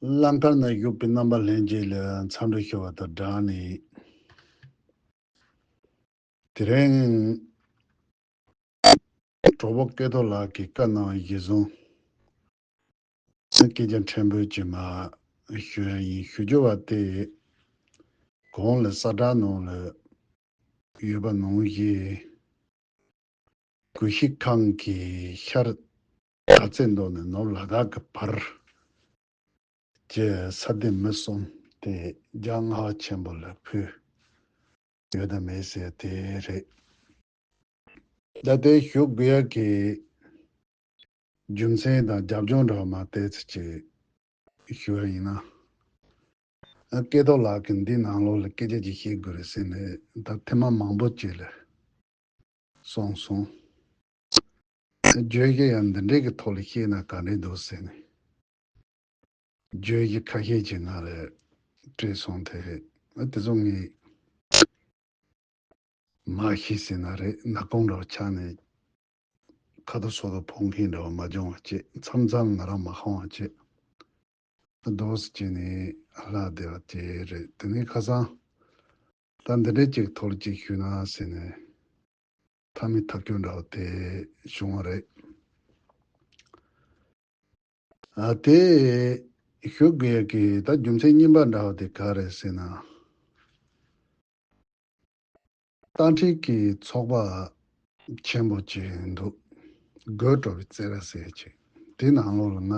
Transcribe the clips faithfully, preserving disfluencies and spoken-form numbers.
གླང་དར་ན་བཞུགས་པའི་རྣམ་པ་ལྷན་རྒྱས་ལ་འཚམས་འདྲི་ཞུ་བ་དང་སྦྲགས་ནས། དེ་རིང་གྲོགས་པོ་སྐལ་རྡོར་ལགས་ཀྱིས་བཀའ་གནང་བ་གཞིར་བཟུང་སྐད་ཆ་ཕྲན་བུ་ཅིག་མར་ཞུ་ཡ་ཡིན། ཞུ་རྒྱུ་བ་དེ་གོང་ལ་གསལ་བསྒྲགས་ནང་ལ་ཡོད་པ་ནང་བཞིན། གུས་ཤྲི་ཁང་གི་ཤར་དར་རྩེ་མདོ་ནས་ནོར་ལ་དྭགས་ཀྱི་བར་གྱི་ས་སྡེ་མི་གསུམ་དེ་རྒྱལ་བ་ལྔ་པ་ཆེན་པོ་ལ་ཕུལ་ཡོད་དམ་མེད་ཟེར་དེ་རེད། ད་དེ་ཞུ་དགོས་ཡ་གི་རྒྱུ་མཚན་དང་རྒྱབ་ལྗོངས་འདྲ་བ་མར་ཏོག་ཙམ་ཅིག་ཞུ་ཡ་ཡིན་ན། ཨ། སྐལ་རྡོར་ལགས་ཀྱིས་འདི་ནང་ལོགས་ལ་སྐད་ཆ་ཅིག་བཤད་དགོས་རེད་ཟེར་ནས་ད་ཐེངས་མ་མང་པོ་ཅིག་ལ་གསུངས་སོང་། བརྗོད་གཞི་ཡང་འདི་འདྲའི་གི་ཐོག་ལ་བཤད་ན་ག་འདྲ་འདུག་ཟེར་ནས། བརྗོད་གཞི་ཁ་ཤས་ཅིག་ང་ལ་སྤྲད་སོང་། དེ་རེད། ཨ། དེ་ཚོ་ངས་མ་ཤེས་ཟེར་ན་རེད། ནག་ཁུང་འདྲ་བོ་ཆགས་ནས་ཁ་དོག་སོ་དོ་ཕོག་མཁན་འདྲ་བ་མ་བྱུང་བ་བྱེད། མཚམས་མཚམས་ང་རང་མ་ཤོང་བ་བྱེད། ཨ། འདུག་སེ་བྱས་ནས་ལྷག་བསྡད་པ་དེ་རེད། དེ་ནས་ཁ་སང་ད་འདི་འདྲའི་ཅིག་ཐོག་ལ་ཅིག་ཞུས་ན་ཟེར་ནས་ཐ་མི་ཐག་གཅོད་འདྲ་བ་དེ་བྱུང་བ་རེད། ཨ། དེ་ཞུ་དགོས་ཀྱི་ད་རྒྱུ་མཚན་རྙིང་པ་འདྲ་བ་དེ་ག་རེད་ཟེར་ན། རྟ་མགྲིན་གྱི་ཚོགས་པ་ཆེན་པོ་ཅིག་འདུག། དགོད་བྲོ་བའི་རྩེད་ར་ཟེར་ཅིག། དེ་ནང་ལོགས་ལ་ང་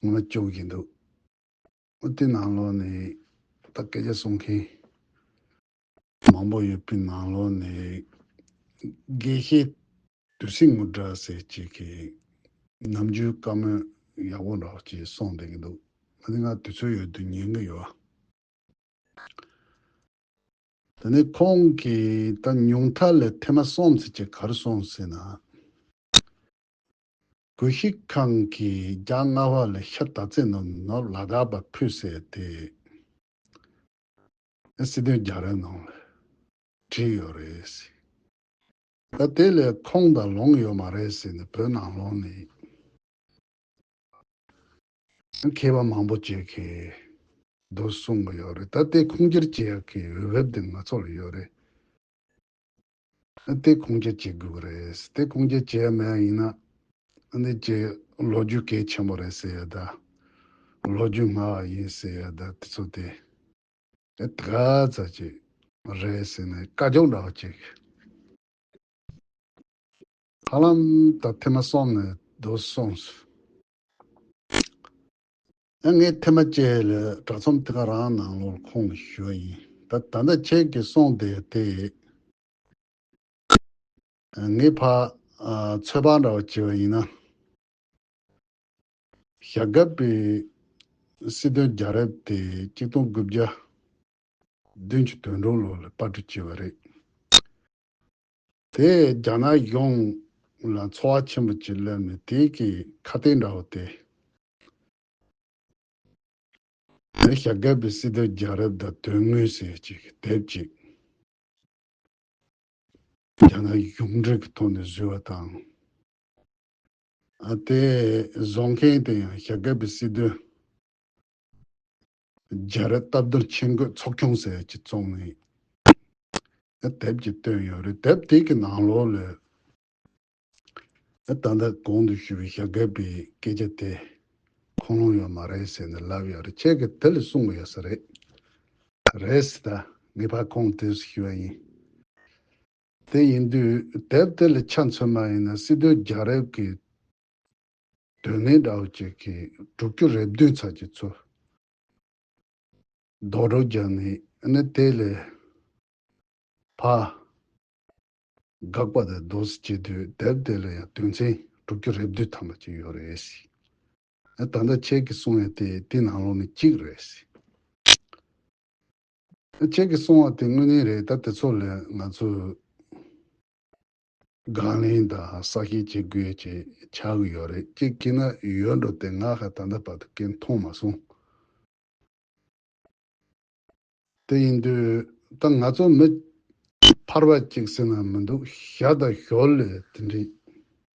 ངོ་མ་བཅུག་གི་འདུག། དེ་ནང་ལོགས་ནས་ད་སྐད་ཆ་གསུང་མཁན་མང་པོ་ཡོད་པའི་ནང་ལོགས་ནས་དགེ་བཤེས་དུས་སྲིད་ངུ་སྒྲ་ཟེར་ཅིག་གིས་ནམ་རྒྱུན་བཀའ་མོལ་ཡག་པོ་འདྲ་བོ་ཅིག་གསུངས་བསྡད་ཀྱི་འདུག། ཨ་ནི་ང་དུས་ཚོད་ཡོད་དུས་ཉན་གྱི་ཡོད། དེ་ནས་ཁོང་གིས་ད་ཉུང་མཐའ་ལ་ཐེངས་མ་གསུམ་ཙམ་ཅིག་ག་རེ་གསུངས་ཟེར་ན། གུས་ཤྲི་ཁང་གིས་རྒྱལ་བ་ལྔ་པ་ལ་ཤར་དར་རྩེ་ནོར་ལ་དྭགས་པ་ཕུལ་ཟེར་དེ་སྲིད་དོན་རྒྱལ་རབས་ནང་ལ་བྲིས་ཡོད་རེད་ཟེར། ད་དེ་ལས་ཁུངས་དང་ལུང་ཡོད་མ་རེད་ཟེར་ནས་བོད་ནང་ལོགས་ནས་མཁས་པ་མང་པོ་ཅིག་གིས་འདུག་གསུང་གི་ཡོད་རེད། ད་དེ་ཁུངས་སྐྱེལ་བྱེད་ཡག་གི་འོས་འབབ་དེ་ང་ཚོ་ལ་ཡོད་རེད། དེ་ཁུངས་སྐྱེལ་བྱེད་དགོས་ཀྱི་རེད། དེ་ཁུངས་སྐྱེལ་བྱེད་ཡ་མེད་ཡ་ཡིན་ན། འདི་ཅིག་ལོ་རྒྱུས་གལ་ཆེན་པོ་རེད་ཟེར་ཡ་ད། ལོ་རྒྱུས་སྨྲ་བ་ཡིན་ཟེར་ཡ་ད། དེ་ཚོ་དེ་ཨེ་དགའ་ཚ་ཅིག་རེད་ཟེར་ནས་བཀའ་བཀྱོན་འདྲ་བ་ཅིག། ཧ་ལམ་ད་ཐེངས་མ་གསུམ་ནས་འདུག་གསུངས་སོང་། ཨ། ངས་ཐེངས་མ་གཅིག་ལ་དྲ་ཚོམས་དེ་ག་རང་ནང་ལོགས་ཁོང་ལ་ཞུས་པ་ཡིན། ད་ད་ལྟ་ཁྱེད་ཀྱིས་གསུངས་བསྡད་དེ། ངས་ཕར་ཚོད་དཔག་འདྲ་བ་བྱས་པ་ཡིན་ན། ཞྭ་སྒབ་པའི་སྲིད་དོན་རྒྱལ་རབས་དེ་གཅིག་སྟོང་དགུ་བརྒྱ་བདུན་ཅུ་དོན་དྲུག་ལོ་ལ་པར་སྐྲུན་བྱས་པ་རེད། དེས་རྒྱ་ནག་གཞུང་ལ་ཚོར་བ་ཆེན་པོ་ཅིག་སླེབས་ནས་དེ་གི་ཁ་གཏད་འདྲ་བོ་དེ། ཞྭ་སྒབ་པའི་སྲིད་དོན་རྒྱལ་རབས་དང་དོན་དངོས་ཟེར་ཅིག་དེབ་ཅིག་རྒྱ་ནག་གཞུང་འབྲེལ་གྱི་ཐོག་ནས་བཟོས་པ་དང་། ཨ། དེ་བཟོ་མཁན་དེ་ཡང་ཞྭ་སྒབ་པའི་སྲིད་དོན་རྒྱལ་རབས་སྟབས་བདེ་མཆན་འགོད་ཚོགས་ཆུང་ཟེར་ཅིག་བཙུགས་ནས་ཨ་དེབ་ཅིག་བཏོན་ཡོད་རེད། དེབ་དེ་གི་ནང་ལོགས་ལ། ད་ལྟ་གོང་དུ་ཞུས་པའི་ཞྭ་སྒབ་པའི་སྐད་ཆ་དེ་ཁུངས་ལུང་ཡོད་མ་རེད་ཟེར་ནས་ལབ་ཡོད་རེད། ཁྱེད་ཀྱིས་དེ་ལ་གསུང་གི་ཡོད་ས་རེད། རེད་ཟེར། ད་ངས་ཕར་ཁུངས་དེ་ཞུས་པ་ཡིན། དེ་ཡིན་དུས་དེབ་དེ་ལ་ཆ་མཚོན་པ་ཡིན་ན་སྲིད་དོན་རྒྱལ་རབས་ཀྱི་དོན་གནད་འདྲ་བོ་ཅིག་གི་དྲུག་ཅུ་རེ་བདུན་ཙམ་ཅིག་ཚུར་རྡོག་སྒྲིལ་རྒྱག་ནས། ཨ་ནི་དེ་ལས་ཕར་དགག་པ་དང་འདུག་སེ་བྱེད་དུས་དེབ་དེ་ལ་ཡང་དོན་ཚན་དྲུག་ཅུ་རེ་བདུན་ཐམ་པ་ཅིག་ཡོད་རེད་ཟེར། ཨ། ད་ལྟ་ཁྱེད་ཀྱིས་གསུངས་ཡ་དེ་དེ་ནང་ལོགས་ནས་གཅིག་རེད་ཟེར། ཨ། ཁྱེད་ཀྱིས་གསུངས་པ་དེ་དངོས་གནས་རེད། ད་དེ་ཚོ་ལ་ང་ཚོས་དགག་ལན་དང་གསལ་བཤད་བྱེད་དགོས་ཀྱི་ཆགས་ཀྱི་ཡོད་རེད། གཅིག་བྱས་ན་ཡོད་འགྲོ་དེ་ང་ཧ་ད་ལྟ་བར་དུ་གང་མཐོང་མ་སོང་། དེ་ཡིན་དུས་ད་ང་ཚོ་མི་ཕལ་པ་གཅིག་ཟེར་ན་མི་འདུག། ཞྭ་དང་ཞོལ་ལ་དེ་འདྲའི་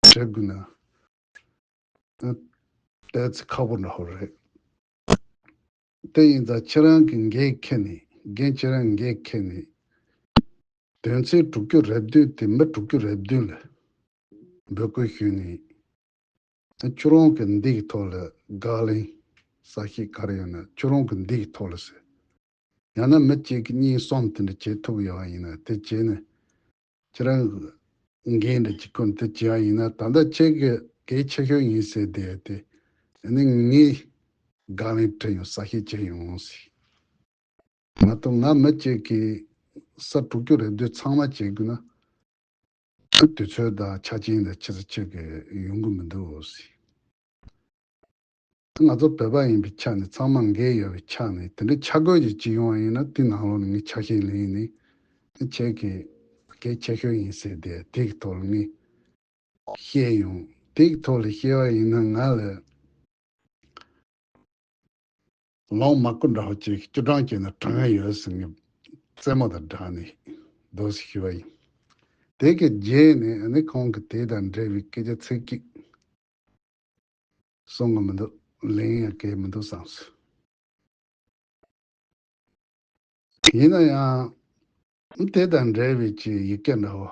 འབྲི་དགོས་ན་ཨ་ཏོག་ཙམ་ཁག་པོ་འདྲ་བོ་རེད། དེ་ཡིན་ཙང་ཁྱེད་རང་གི་འགན་འཁྱེར་ནས། འགན་ཁྱེད་རང་འགན་འཁྱེར་ནས། དོན་ཚན་དྲུག་ཅུ་རེ་བདུན་དེ་མི་དྲུག་ཅུ་རེ་བདུན་ལ་འབོད་སྐུལ་ཞུས་ནས། ཁྱོད་རང་གི་འདི་གི་ཐོག་ལ་དགག་ལན་གསལ་བཤད་ག་རེ་ཡོད་ན་ཁྱོད་རང་གི་འདི་གི་ཐོག་ལ་ཟེར། ཡང་ན་མི་གཅིག་གིས་གཉིས་གསུམ་དེ་འདྲ་བྱེད་ཐུབ་ཡོད་པ་ཡིན་ན་དེ་བྱས་ནས། ཁྱེད་རང་གི་འགན་འདྲ་གཅིག་ཁོ་ན་དེ་བྱས་པ་ཡིན་ན། ད་ལྟ་ཁྱེད་ཀྱི་གལ་ཆེ་ཤོས་ཡིན་ཟེར་དེ་དེ་ནི་ངས་དགག་ལན་དྲིས་ཡོང་གསལ་བཤད་བྱས་ཡོང་ཟེར། མ་གཏོགས་ང་མི་གཅིག་གིས་ས་དྲུག་ཅུ་རེ་བདུན་ཚང་མ་བྱེད་དགོས་ན། དུས་ཚོད་དང་ཆ་རྐྱེན་དང་ཆི་ཟིག་ཆི་གི་ཡོང་གི་མི་འདུག་ཟེར། ང་ཚོ་བོད་པ་ཡིན་པའི་ཆ་ནས། ཚང་མ་འགན་ཡོད་པའི་ཆ་ནས། དེ་འདྲའི་ཆ་བགོས་ཀྱི་ཅིག་ཡོང་བ་ཡིན་ན་དེ་ནང་ལོགས་ནས་ངས་ཆ་ཤས་ལེན་ནས། ཁྱེད་ཀྱི་གལ་ཆེ་ཤོས་ཡིན་ཟེར་དེ་དེ་གི་ཐོག་ལ་ངས་བཤད་ཡོང་། དེ་གི་ཐོག་ལ་བཤད་པ་ཡིན་ན་ང་ལ་ལོང་མ་ཀུ་འདྲ་བོ་ཅིག་བཅུ་གྲངས་བྱས་ན་དྲང་ཡ་ཡོད་ཟེར། ངས་རྩེད་མོ་དང་སྦྲགས་ནས་འདུག་སེ་ཞུས་པ་ཡིན། དེ་གི་རྗེས་ནས་ཨ་ནི་ཁོང་གིས་དེ་དང་འབྲེལ་བའི་སྐད་ཆ་ཚིག་གཅིག་གསུང་གི་མི་འདུག་ལན་ཡང་བཀལ་མི་འདུག་བསམ་སོང་། ཡིན་ན་ཡང་དེ་དང་འབྲེལ་བའི་ཅིག་ཡི་གེ་འདྲ་བོ་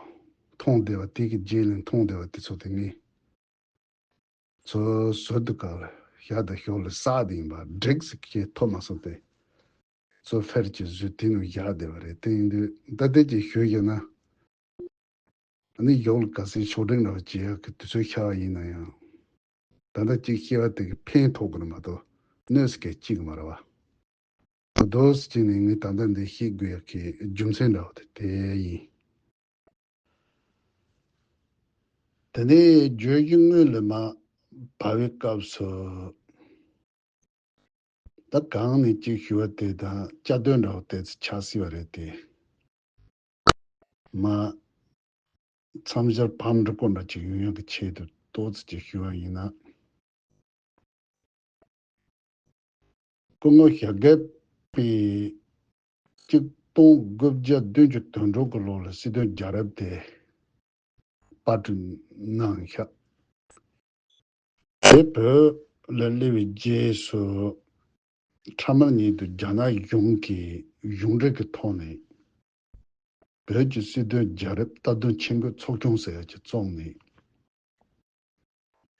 མཐོང་བསྡད་པ། དེ་གི་རྗེས་ལ་མཐོང་བསྡད་པ་དེ་ཚོ་དེ་ངས་ཚོ་ཟུར་དུ་བཀར། ཞབས་དང་ཞབས་ལ་བསགས་དེ་ཡིན་པ། བསྒྲིགས་སུ་སྐྱེལ་ཐུབ་མ་སོང་སྟེ། ཚོ་ཕེར་གྱི་བཟོས་དེ་ནང་བཞག་བསྡད་པ་རེད། དེ་ཡིན་དུས་ད་ལྟ་ཅིག་ཞུས་ཡོད་ན། ཨ་ནི་ཞོགས་ལ་ག་ཚོད་ཤོག་སྒྲིལ་འདྲ་བ་བྱེད་ཡག་གི་དུས་ཚོད་ཤར་བ་ཡིན་ན་ཡང་། ད་ལྟ་གཅིག་བཤད་པ་དེ་གི་ཕན་ཐོགས་ཀྱི་རེད་མ་གཏོགས་གནོད་སྐྱེལ་གཅིག་གི་མ་རེད་བ། ད་དུས་ཅིག་ནས་ངས་ད་ལྟ་འདི་བཤད་དགོས་ཡག་གི་རྒྱུ་མཚན་འདྲ་བ་དེ་དེ་ཡིན། དེ་ནས་བརྗོད་གཞི་དངོས་ལ་མར་བབས་པའི་སྐབས་སུ། ད་གང་ནས་གཅིག་ཞུ་བ་དེ་དང་བཅའ་དོན་འདྲ་བོ་དེ་ཚོ་ཆགས་སྲིད་པ་རེད་དེ། མ་མཚམས་སྦྱར་བམ་འབྲི་སྐོར་འདྲ་ཅིག་ཡོང་ཡག་གི་ཆེད་དུ་ཏོག་ཙམ་ཅིག་ཞུ་བ་ཡིན་ན། སྐུ་ངོ་ཞྭ་སྒབ་པས་གཅིག་སྟོང་དགུ་བརྒྱ་བདུན་ཅུ་དོན་དྲུག་གི་ལོ་ལ་སྲིད་དོན་རྒྱལ་རབས་དེ་པར་སྐྲུན་གནང་ཤག་དེ་བོད་ལ་སླེབས་པའི་རྗེས་སུ་འཕྲལ་མར་ཉིད་དུ་རྒྱ་ནག་གཞུང་གིས་གཞུང་འབྲེལ་གྱི་ཐོག་ནས་བོད་ཀྱི་སྲིད་དོན་རྒྱལ་རབས་ལྟ་དོན་ཆེད་འགོད་ཚོགས་ཆུང་ཟེར་ཡག་ཅིག་བཙུགས་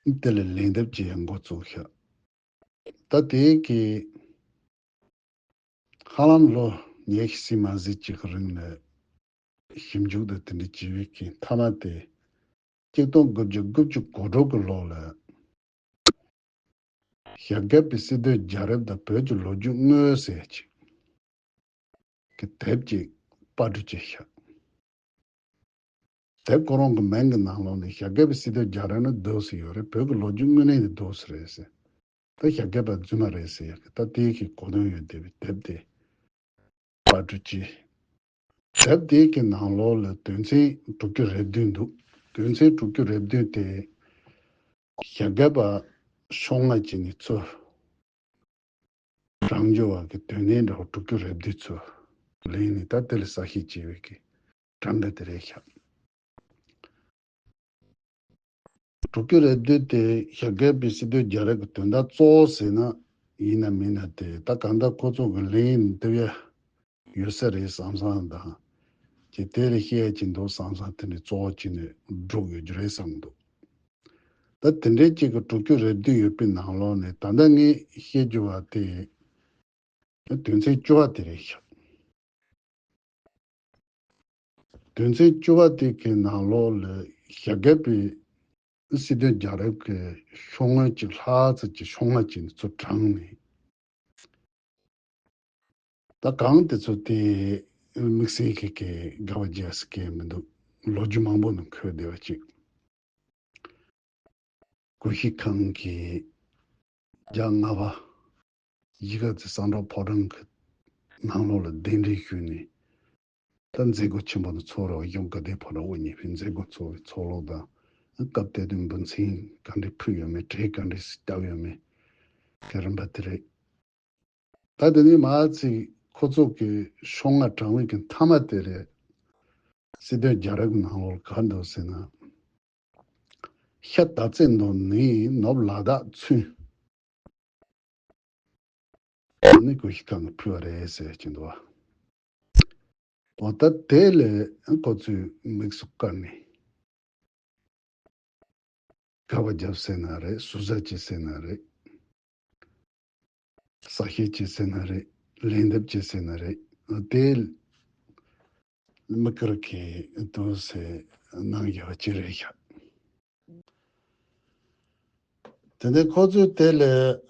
ནས། དེ་ལ་ལན་འདེབས་ཀྱི་འགོ་བཙུགས་ཤག་ད་དེ་གི་ཧ་ལམ་ལོ་ཉི་ཤུ་ཙམ་མ་ཟིན་ཅིག་གི་རིང་ལ་ཞིབ་འཇུག་དང་དེ་འདྲ་བྱས་པའི་གི་མཐའ་མ་དེ་གཅིག་སྟོང་དགུ་བརྒྱ་དགུ་བཅུ་གོ་དྲུག་གི་ལོ་ལ་ཞྭ་སྒབ་པའི་སྲིད་དོན་རྒྱལ་རབས་དང་བོད་ཀྱི་ལོ་རྒྱུས་དངོས་ཟེར་ཅིག་གི་དེབ་ཅིག་པར་སྐྲུན་བྱས་ཤག་དེབ་ཁོ་རང་གི་མིང་གི་ནང་ལོགས་ནས་ཞྭ་སྒབ་པའི་སྲིད་དོན་རྒྱལ་རབས་ནི་འདུག་སེ་ཡོད་རེད། བོད་ཀྱི་ལོ་རྒྱུས་དངོས་གནས་ནི་འདུག་སེ་རེད་ཟེར། ད་ཞྭ་སྒབ་པ་རྫུན་མ་རེད་ཟེར་ཡག་གི་ད་དེ་གི་གོ་དོན་ཡོད་བསྡད་པའི་དེབ་དེ་པར་སྐྲུན་བྱས། དེབ་དེ་གི་ནང་ལོགས་ལ་དོན་ཚན་དྲུག་ཅུ་རེ་བདུན་འདུག་དོན་ཚན་དྲུག་ཅུ་རེ་བདུན་དེ་ཞྭ་སྒབ་པ་ཕྱོགས་སྔ་བྱས་ནས་ཚུར་དྲངས་རྒྱུ་བ་གི་དོན་གནད་འདྲ་བོ་དྲུག་ཅུ་རེ་བདུན་ཚུར་ལེན་ནས་ད་དེ་ལ་གསལ་བཤད་བྱས་པའི་གི་གྲངས་ཀ་དེ་རེད་ཤག་དྲུག་ཅུ་རེ་བདུན་དེ་ཞྭ་སྒབ་པའི་སྲིད་དོན་རྒྱལ་རབས་ཀྱི་དོན་དག་གཙོ་བོ་ཟེར་ན་ཡིན་ན་མིན་ན་དེ་ད་གང་ལྟར་ཁོ་ཚོ་གི་ལན་འདེབས་ཡ་ཡོད་ས་རེད་བསམ་བསམ་དང་། ཅིག་དེ་ལས་བཤད་ཡ་ཅིག་འདུག་བསམ་བསམ་དེ་འདྲའི་གཙོ་བོ་ཅིག་ནས་སྒྲུབ་ཡོད་རྒྱུ་རེད་བསམ་འདུག་ད་དེ་འདྲའི་ཅིག་གི་དྲུག་ཅུ་རེ་བདུན་ཡོད་པའི་ནང་ལོགས་ནས་ད་ལྟ་ངས་བཤད་རྒྱུ་བ་དེ་དོན་ཚན་བཅུ་པ་དེ་རེད་ཤག་དོན་ཚན་བཅུ་པ་དེ་གི་ནང་ལོགས་ལ་ཞྭ་སྒབ་པའི་སྲིད་དོན་རྒྱལ་རབས་ཀྱི་ཤོག་ངོས་གཅིག་ལྷག་ཙམ་གྱི་ཤོག་ངོས་གཅིག་ནས་ཚུར་དྲངས་ནས། ད་གང་དེ་ཚོ་དེ་དམིགས་བསལ་གྱི་གི་དགའ་བ་རྒྱས་སུ་སྐྱེས་མི་འདུག་ལོ་རྒྱུས་མང་པོ་ནང་འཁོད་བསྡད་པ་ཅིག་ཀུ་ཤུ་ཁང་གི་རྒྱ་ལྔ་པ་གཞིས་ཀ་རྩེ་གསང་སྒྲོག་ཕོ་བྲང་གི་ནང་ལོགས་ལ་གདན་འདྲེན་ཞུས་ནས། ད་མཛད་སྒོ་ཆེན་པོ་ནི་ཚོགས་ར་བ་གཞུང་དགའ་ལྡན་ཕོ་བྲང་དབུ་བརྙེས་པའི་མཛད་སྒོ་ཚོགས་པའི་ཚོགས་ལུགས་དང་། སྐབས་དེ་དུས་འབུམ་ཚན་ག་འདྲས་ཕུལ་ཡོད་མེད། གྲལ་ག་འདྲས་བརྒྱབ་ཡོད་མེད་གི་རིམ་པ་དེ་རེད། ད་དེ་ནས་མར་ཚིག་ཁོ་ཚོ་གི་ཤོག་ངོས་དྲངས་པའི་གི་མཐའ་མ་དེ་རེད། སྲིད་དོན་རྒྱལ་རབས་ནང་ལོགས་ག་འདུག་ཟེར་ན། ཤ་དར་རྩེ་མདོ་ནས་ནུབ་ལ་དྭགས་ཚུན། ཨ་ནི་ཀུ་ཤུ་ཁང་གིས་ཕུལ་བ་རེད་ཟེར་གྱིན་འདུག་བ། འོ་ད་དེ་ལས་ཁོ་ཚོས་དམིགས་སུ་བཀར་ནས། དགག་པ་རྒྱབ་ཟེར་ན་རེད། ཟུར་ཟ་བྱེད་ཟེར་ན་རེད། གསལ་བཤད་བྱེད་ཟེར་ན་རེད། ལན་འདེབས་བྱེད་ཟེར་ན་རེད། དེ་མི་དཀར་གྱིས་དུ་ཟེར་གནང་ཡོད་ཅི་རེད་ཤག་དེ་ནས་ཁོ་ཚོས་དེ་ལས་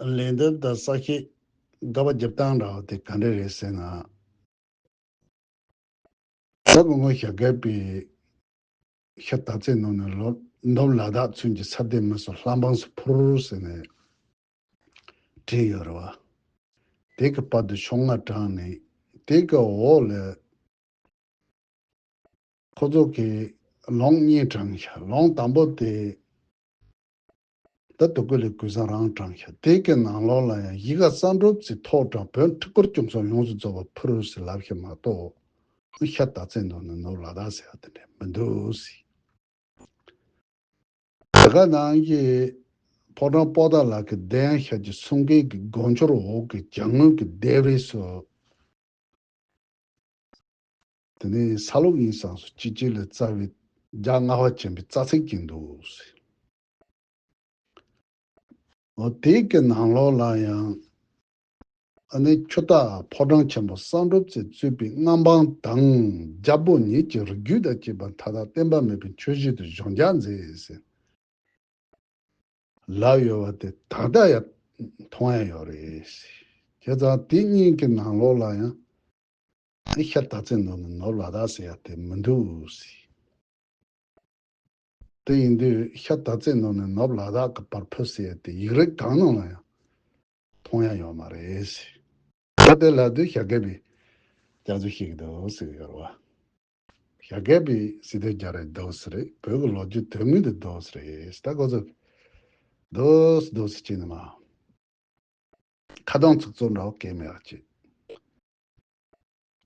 ལན་འདེབས་དང་གསལ་བཤད་དགག་པ་རྒྱབ་སྟངས་འདྲ་བ་དེ་ག་འདྲ་རེད་ཟེར་ན། ད་སྐུ་ངོ་ཞྭ་སྒབ་པའི་ཤ་དག་ཚད་ནང་ནས་ལོ་ནོར་ལ་དྭགས་ཚུན་གྱི་ས་སྡེ་མི་སོགས་ལྷ་འབངས་སུ་ཕུལ་ཟེར་ནས་བྲིས་ཡོད་རེད་བ། དེ་གི་བར་དུ་ཤོག་ལྔ་དྲངས་ནས་དེ་གི་འོག་ལ་ཁོ་ཚོ་གིས་ལུང་གཉིས་དྲངས་ཤག་ལུང་དང་པོ་དེ། ད་དུ་ཀུ་ལི་གུས་བཟང་རང་དྲངས་ཤག་དེ་གི་ནང་ལོགས་ལ་ཡང་ཡི་ག་བསམ་གྲུབ་ཀྱི་ཐོག་དྲངས། བོན་ཁྲི་སྐོར་བཅུ་གསུམ་ཡོངས་སུ་རྫོགས་པ་ཕུལ་ཟེར་ལབ་ཤག་མ་གཏོགས། ཤ་དག་ཚད་ནང་ནས་ནོར་ལ་དྭགས་ཟེར་བ་དེ་འདྲ་མི་འདུག་ཟེར། ད་ག་ནང་གི་ཕོ་བྲང་པོ་ཏཱ་ལ་གི་གདན་ཤག་གི་གསུང་སྐད་ཀྱི་སྒོ་མཆོར་འོག་གི་གྱང་ངོས་ཀྱི་ལྡེབས་རིས་སུ། དེ་ནས་ས་ལུག་ཡིན་ཙང་སུ་གཅིག་གཅིག་ལ་རྩ་བའི་རྒྱ་མངའ་བ་ཆེན་པོའི་རྩ་ཚིག་ཅིག་འདུག་ཟེར། འོ་དེ་གི་ནང་ལོགས་ལ་ཡང་ཨ་ནི་ཆུ་སྟག་ཕོ་བྲང་ཆེན་པོ་བསམ་གྲུབ་ཀྱིས་གཙོས་པའི་མངའ་འབངས་དང་རྒྱལ་པོ་ཉིད་ཀྱི་རིགས་རྒྱུད་དང་བཅས་པ་མཐའ་དག་བསྟན་པ་མེད་པའི་ཆོས་བཞིན་དུ་གཞོམ་རྒྱག་མཛད་ཟེར། ལབ་ཡོད་པ་དེ་ད་ལྟ་ཡང་མཐོང་ཡ་ཡོད་རེད། བྱས་ཙང་དེ་གཉིས་ཀྱི་ནང་ལོགས་ལ་ཡང་ཤ་དག་ཚད་ནང་ནས་ནོར་ལ་དྭགས་ཟེར་ཡ་དེ་མི་འདུག་ཟེར། དེ་ཡིན་དུས་ཤ་དག་ཚད་ནང་ནས་ནོར་ལ་དྭགས་ཀྱི་བར་ཕུད་ཟེར་ཡ་དེ་ཡིག་རིགས་གང་ནང་ལ་ཡང་མཐོང་ཡ་ཡོད་མ་རེད་ཟེར། ད་དེ་ལབ་དུས་ཞྭ་སྒབ་པས་སྐྱག་རྫུན་བཤད་ཀྱི་འདུག་ཟེར་གྱི་ཡོད་རེད་བ། ཞྭ་སྒབ་པས་སྲིད་དོན་རྒྱག་རེས་འདུག་ཟེར་རེད། བོད་ཀྱི་ལོ་རྒྱུས་དོན་དངོས་དེ་འདུག་ཟེར་རེད། ད་ཁོ་ཚོ་འདུག་འདུག་ཟེར་བྱས་ནས་མ། ཁ་གདངས་ཚིག་རྩུབ་འདྲ་བོ་སྐད་མེད་པ་བྱས།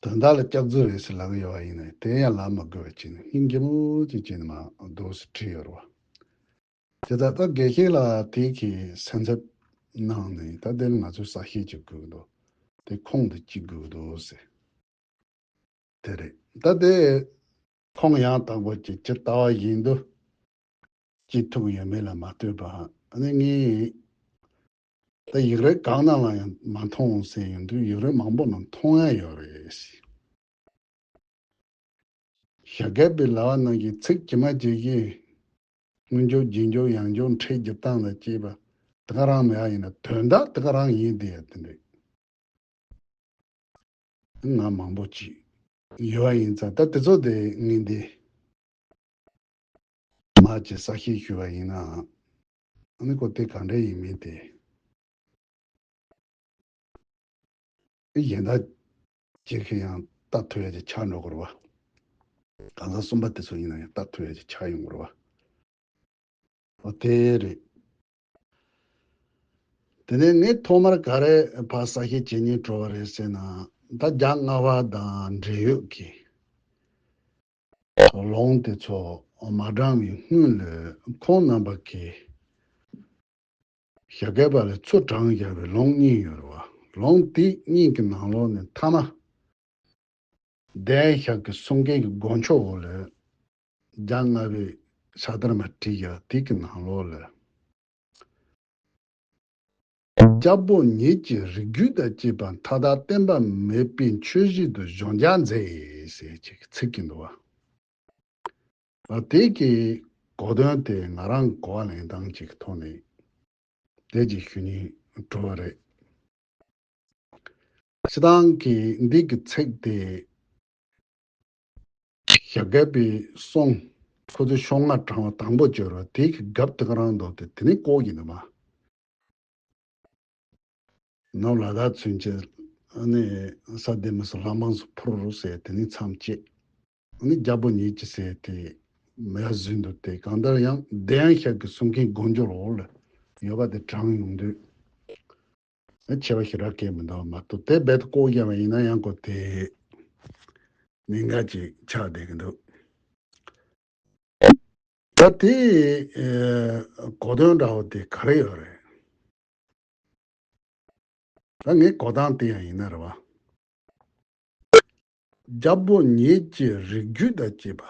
དོན་དག་ལ་སྐྱག་རྫུན་རེད་ཟེར་ལབ་ཀྱི་ཡོད་པ་ཡིན་ནའི་དེ་ཡང་ལབ་མ་དགོས་པ་བྱས་ནས་སྙིང་རྗེ་མོ་ཅིག་བྱས་ནས་མ་འདུག་ཟེར་བྲིས་ཡོད་རེད་བ། དེ་ལྟར་ད་དགེ་བཤེས་ལགས་དེ་གིས་སེམས་འཚབ་གནང་ནས་ད་དེ་ནི་ང་ཚོས་གསལ་བཤད་ཅིག་དགོས་ཀྱི་འདུག་དེ་ཁུངས་དེ་ཅིག་དགོས་ཀྱི་འདུག་ཟེར། དེ་རེད། ད་དེ་ཁུངས་ཡང་དག་པོ་ཅིག་ཇི་ལྟ་བ་བཞིན་དུ་ཅིག་ཐུག་ཡོད་མེད་ལ་མ་ལྟོས་པ་ཨ་ནི་ངས་ད་ཡིག་རིགས་གང་ནང་ལ་ཡང་མ་མཐོང་ཟེར་ཡོང་དུས་ཡིག་རིགས་མང་པོ་ནང་མཐོང་ཡ་ཡོད་རེད། ཞྭ་སྒབ་པའི་ལབ་པ་ནང་བཞིན་ཚིག་ཇི་མ་ཇི་བཞིན་སྔོན་འཇུག་རྗེས་འཇུག་ཡང་འཇུག་ཕྲད་བསྒྱུར་སྟངས་དང་བཅས་པ་དེ་ག་རང་མེད་པ་ཡིན་ན་དོན་དག་དེ་ག་རང་ཡིན་དེ་ཡ་དེ་འདྲས་ང་མང་པོ་ཅིག་ཡོད་པ་ཡིན་ཙང་ད་དེ་ཚོ་དེ་ངས་འདི་མ་ཅིག་གསལ་བཤད་ཞུས་པ་ཡིན་ན་ཨ་ནི་ཁོ་དེ་ག་འདྲས་ཡིན་མིན་དེ། གཞན་དག་ཅིག་གིས་ཡང་ལྟ་ཐུབ་ཡ་ཅིག་ཆགས་འགྲོ་གི་རེད་བ། གང་ཟག་གསུམ་པ་དེ་ཚོ་ཡིན་ན་ཡང་ལྟ་ཐུབ་ཡ་ཅིག་ཆགས་ཡོང་གི་རེད་བ། འོ་དེ་རེད། དེ་ནས་ངས་ཐོག་མར་ག་རེ་ཕར་གསལ་བཤད་བྱེད་སྙིང་བྲོ་བ་རེད་ཟེར་ན། ད་རྒྱ་མངའ་དབར་དང་འབྲེལ་ཡོད་ཀྱི་ལུང་དེ་ཚོ་མ་དྲངས་པའི་སྔོན་ལ་ཁོང་རྣམ་པ་གིས་ཞྭ་སྒབ་པ་ལ་ཚུར་དྲངས་བཞག་པའི་ལུང་གཉིས་ཡོད་རེད་བ། ལུང་དེ་གཉིས་ཀྱི་ནང་ལོགས་ནས་མཐའ་མ་གདན་ཞབས་ཀྱི་གསུང་སྐད་ཀྱི་སྒོ་མཆོག་འོག་ལ་རྒྱ་མངའ་དབར་ཕྱག་དར་མ་བྲིས་ཡ་དེ་གི་ནང་ལོགས་ལ། རྒྱལ་པོ་ཉིད་ཀྱི་རིགས་རྒྱུད་དང་བཅས་པ་མཐའ་དག་བསྟན་པ་མེད་པའི་ཆོས་བཞིན་དུ་གཞོམ་རྒྱག་མཛད་ཟེར་ཅིག་ཚིག་གི་འདུག་བ། དེ་གི་གོ་དོན་དེ་ང་རང་གོ་བ་ལེན་སྟངས་ཅིག་གི་ཐོག་ནས་དེ་ཅིག་ཞུ་སྙིང་བྲོ་བ་རེད། སྤྱིར་བཏང་གི་འདི་གི་ཚིག་དེ་ཞྭ་སྒབ་པའི་གསུང་ཁོ་ཚོས་ཤོག་ལྔ་དྲངས་པ་དང་པོ་བརྗོད་རོགས་དེ་གི་རྒྱབ་དེ་ག་རང་འདུག་དེ་དེ་ནི་ལྐོག་གི་འདུག་མ། ནོར་ལ་དྭགས་ཚུན་ཆད་ནི་ས་སྡེ་མི་སོགས་ལྷ་འབངས་སུ་ཕུལ་རོགས་ཟེར་དེ་ནི་མཚམས་བཅད། ནི་རྒྱལ་པོ་ཉིད་ཀྱི་ཟེར་དེ་མེད་བཟོས་འདུག་དེ་གང་ལྟར་ཡང་གདན་ཞབས་ཀྱི་གསུང་སྐད་སྒོ་མཆོག་འོག་ལ་ཡོད་པ་དེ་དྲངས་ཡོང་དུས། ཆེ་བ་ཞེ་དྲག་གས་མི་འདུག་མ་གཏོགས་དེ་རྦད་དེ་ལྐོག་རྒྱབ་པ་ཡིན་ན་ཡང་ཁོ་དེ་གནད་འགག་ཅིག་ཆགས་བསྡད་ཀྱི་འདུག་ད་དེ་གོ་དོན་འདྲ་བོ་དེ་ག་རེ་ཡོད་རེད། ད་ངའི་གོ་སྟངས་དེ་ཡང་ཡིན་ན་རེད་བ། རྒྱལ་པོ་ཉིད་ཀྱི་རིགས་རྒྱུད་དང་བཅས་པ།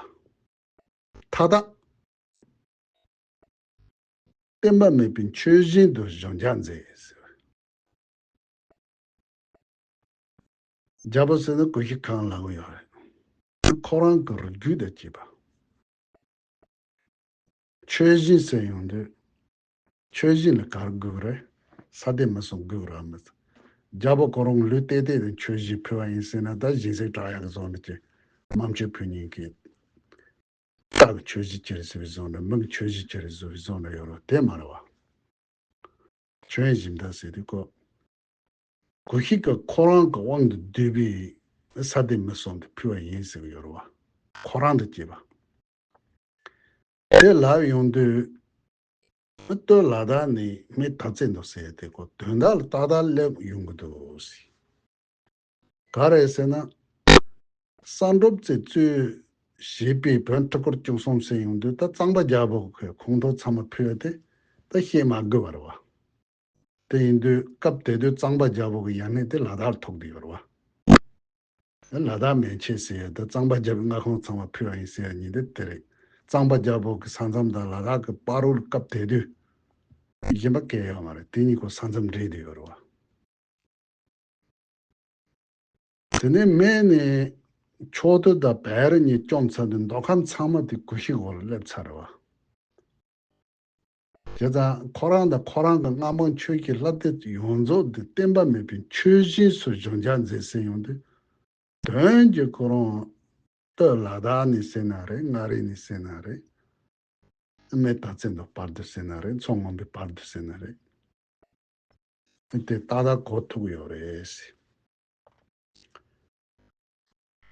མཐའ་དག་བསྟན་པ་མེད་པའི་ཆོས་བཞིན་དུ་གཞོན་སྐྱེས་མཛད་ཟེར། རྒྱལ་པོ་ཟེར་ན་གུ་ཤྲི་གང་ལབ་ཀྱི་ཡོད་རེད། ཁོ་རང་གི་རིགས་རྒྱུད་དང་བཅས་པ། ཆོས་བཞིན་ཟེར་ཡོང་དུས། ཆོས་བཞིན་ལ་ག་རེ་དགོས་ཀྱི་རེད། ས་སྡེ་མི་གསུམ་དགོས་ཀྱི་རེད་མི། རྒྱལ་པོ་ཁོ་རང་ལུས་བཏེགས་བཏེགས་ནས་ཆོས་བཞིན་ཕུལ་བ་ཡིན་ཟེར་ན། ད་སྦྱིན་སྲེག་དྲག་ཡག་གི་བཟོ་འདྲ་ཅིག་དམར་མཆོད་ཕུལ་མཁན་གྱི། རྟ་གི་ཆོས་བཞིན་ཅི་རེད་ཟེར་བའི་བཟོ་འདྲ། མི་གི་ཆོས་བཞིན་ཅི་རེད་ཟེར་བའི་བཟོ་འདྲ་ཡོད་རེད། དེ་མ་རེད་བ། ཆོས་བཞིན་དུ་ཟེར་དུས་ཁོ། གུ་ཤྲི་ཀ་ཁོ་རང་གི་དབང་དུ་བསྡུས་པའི་ས་སྡེ་མི་གསུམ་དེ་ཕུལ་བ་ཡིན་ཟེར་གྱི་ཡོད་རེད་བ། ཁོ་རང་དང་བཅས་པ། དེ་ལབ་ཡོང་དུས། སྟོད་ལ་དྭགས་ནས་སྨད་མཐའ་ཚད་འདུག་ཟེར་དེ་ཁོ་དོན་དག་ལ་ཏག་ཏག་སླེབས་ཡོང་གི་འདུག་ཟེར། ག་རེ་ཟེར་ན། བསམ་གྲུབ་རྩེ་གཙོས་བྱས་པའི་བོན་ཁྲི་སྐོར་བཅུ་གསུམ་ཟེར་ཡོང་དུས། ད་གཙང་པ་རྒྱལ་པོ་གི་ཁོངས་གཏོགས་ཚང་མ་ཕུལ་ཡོད་དེ། ད་བཤད་མ་དགོས་པ་རེད་བ། དེ་ཡིན་དུས་སྐབས་དེ་དུས་གཙང་པ་རྒྱལ་པོ་གི་ཡབ་མེས་དེ་ལ་དྭགས་ལ་ཐུག་བསྡད་ཡོད་རེད་བ། ལ་དྭགས་མན་ཆད་ཟེར་ཡ་དེ་གཙང་པ་རྒྱལ་པོའི་མངའ་ཁོངས་ཚང་མ་ཕུལ་བ་ཡིན་ཟེར་ཡ་གཉིས་དེ་དེ་རེད། གཙང་པ་རྒྱལ་པོ་གི་ས་མཚམས་དང་ལ་དྭགས་ཀྱི་བར་དུ་སྐབས་དེ་དུས་གཞན་པ་གང་ཡང་ཡོད་མ་རེད། དེ་གཉིས་ཀ་ས་མཚམས་འབྲེལ་བསྡད་ཡོད་རེད་བ། དེ་ནས་སྨད་ནས་ཕྱོགས་དུས་དང་བལ་རི་གཉིས་བཅོམ་ཚར་དུས་མདོ་ཁམས་ཚང་མ་དེ་གུ་ཤྲི་འོག་ལ་སླེབས་ཚར་རེད་བ། བྱས་ཙང་ཁོ་རང་དང་ཁོ་རང་གི་མངའ་འབངས་ཆོས་ཀྱི་ལྷ་སྡེ་ཡོངས་རྫོགས་འདི་བསྟན་པ་མེད་པའི་ཆོས་བཞིན་སུ་གཞོན་སྐྱེས་མཛད་ཟེར་ཡོང་དུས། དོན་གྱི་ཁོ་རང་སྟོད་ལ་དྭགས་ནས་ཟེར་ན་རེད། མངའ་རིས་ནས་ཟེར་ན་རེད། སྨད་མཐའ་ཚད་འདུག་བར་དུ་ཟེར་ན་རེད། མཚོ་སྔོན་པོའི་བར་དུ་ཟེར་ན་རེད། དེ་ཏག་ཏག་གོ་ཐུབ་ཡོད་རེད།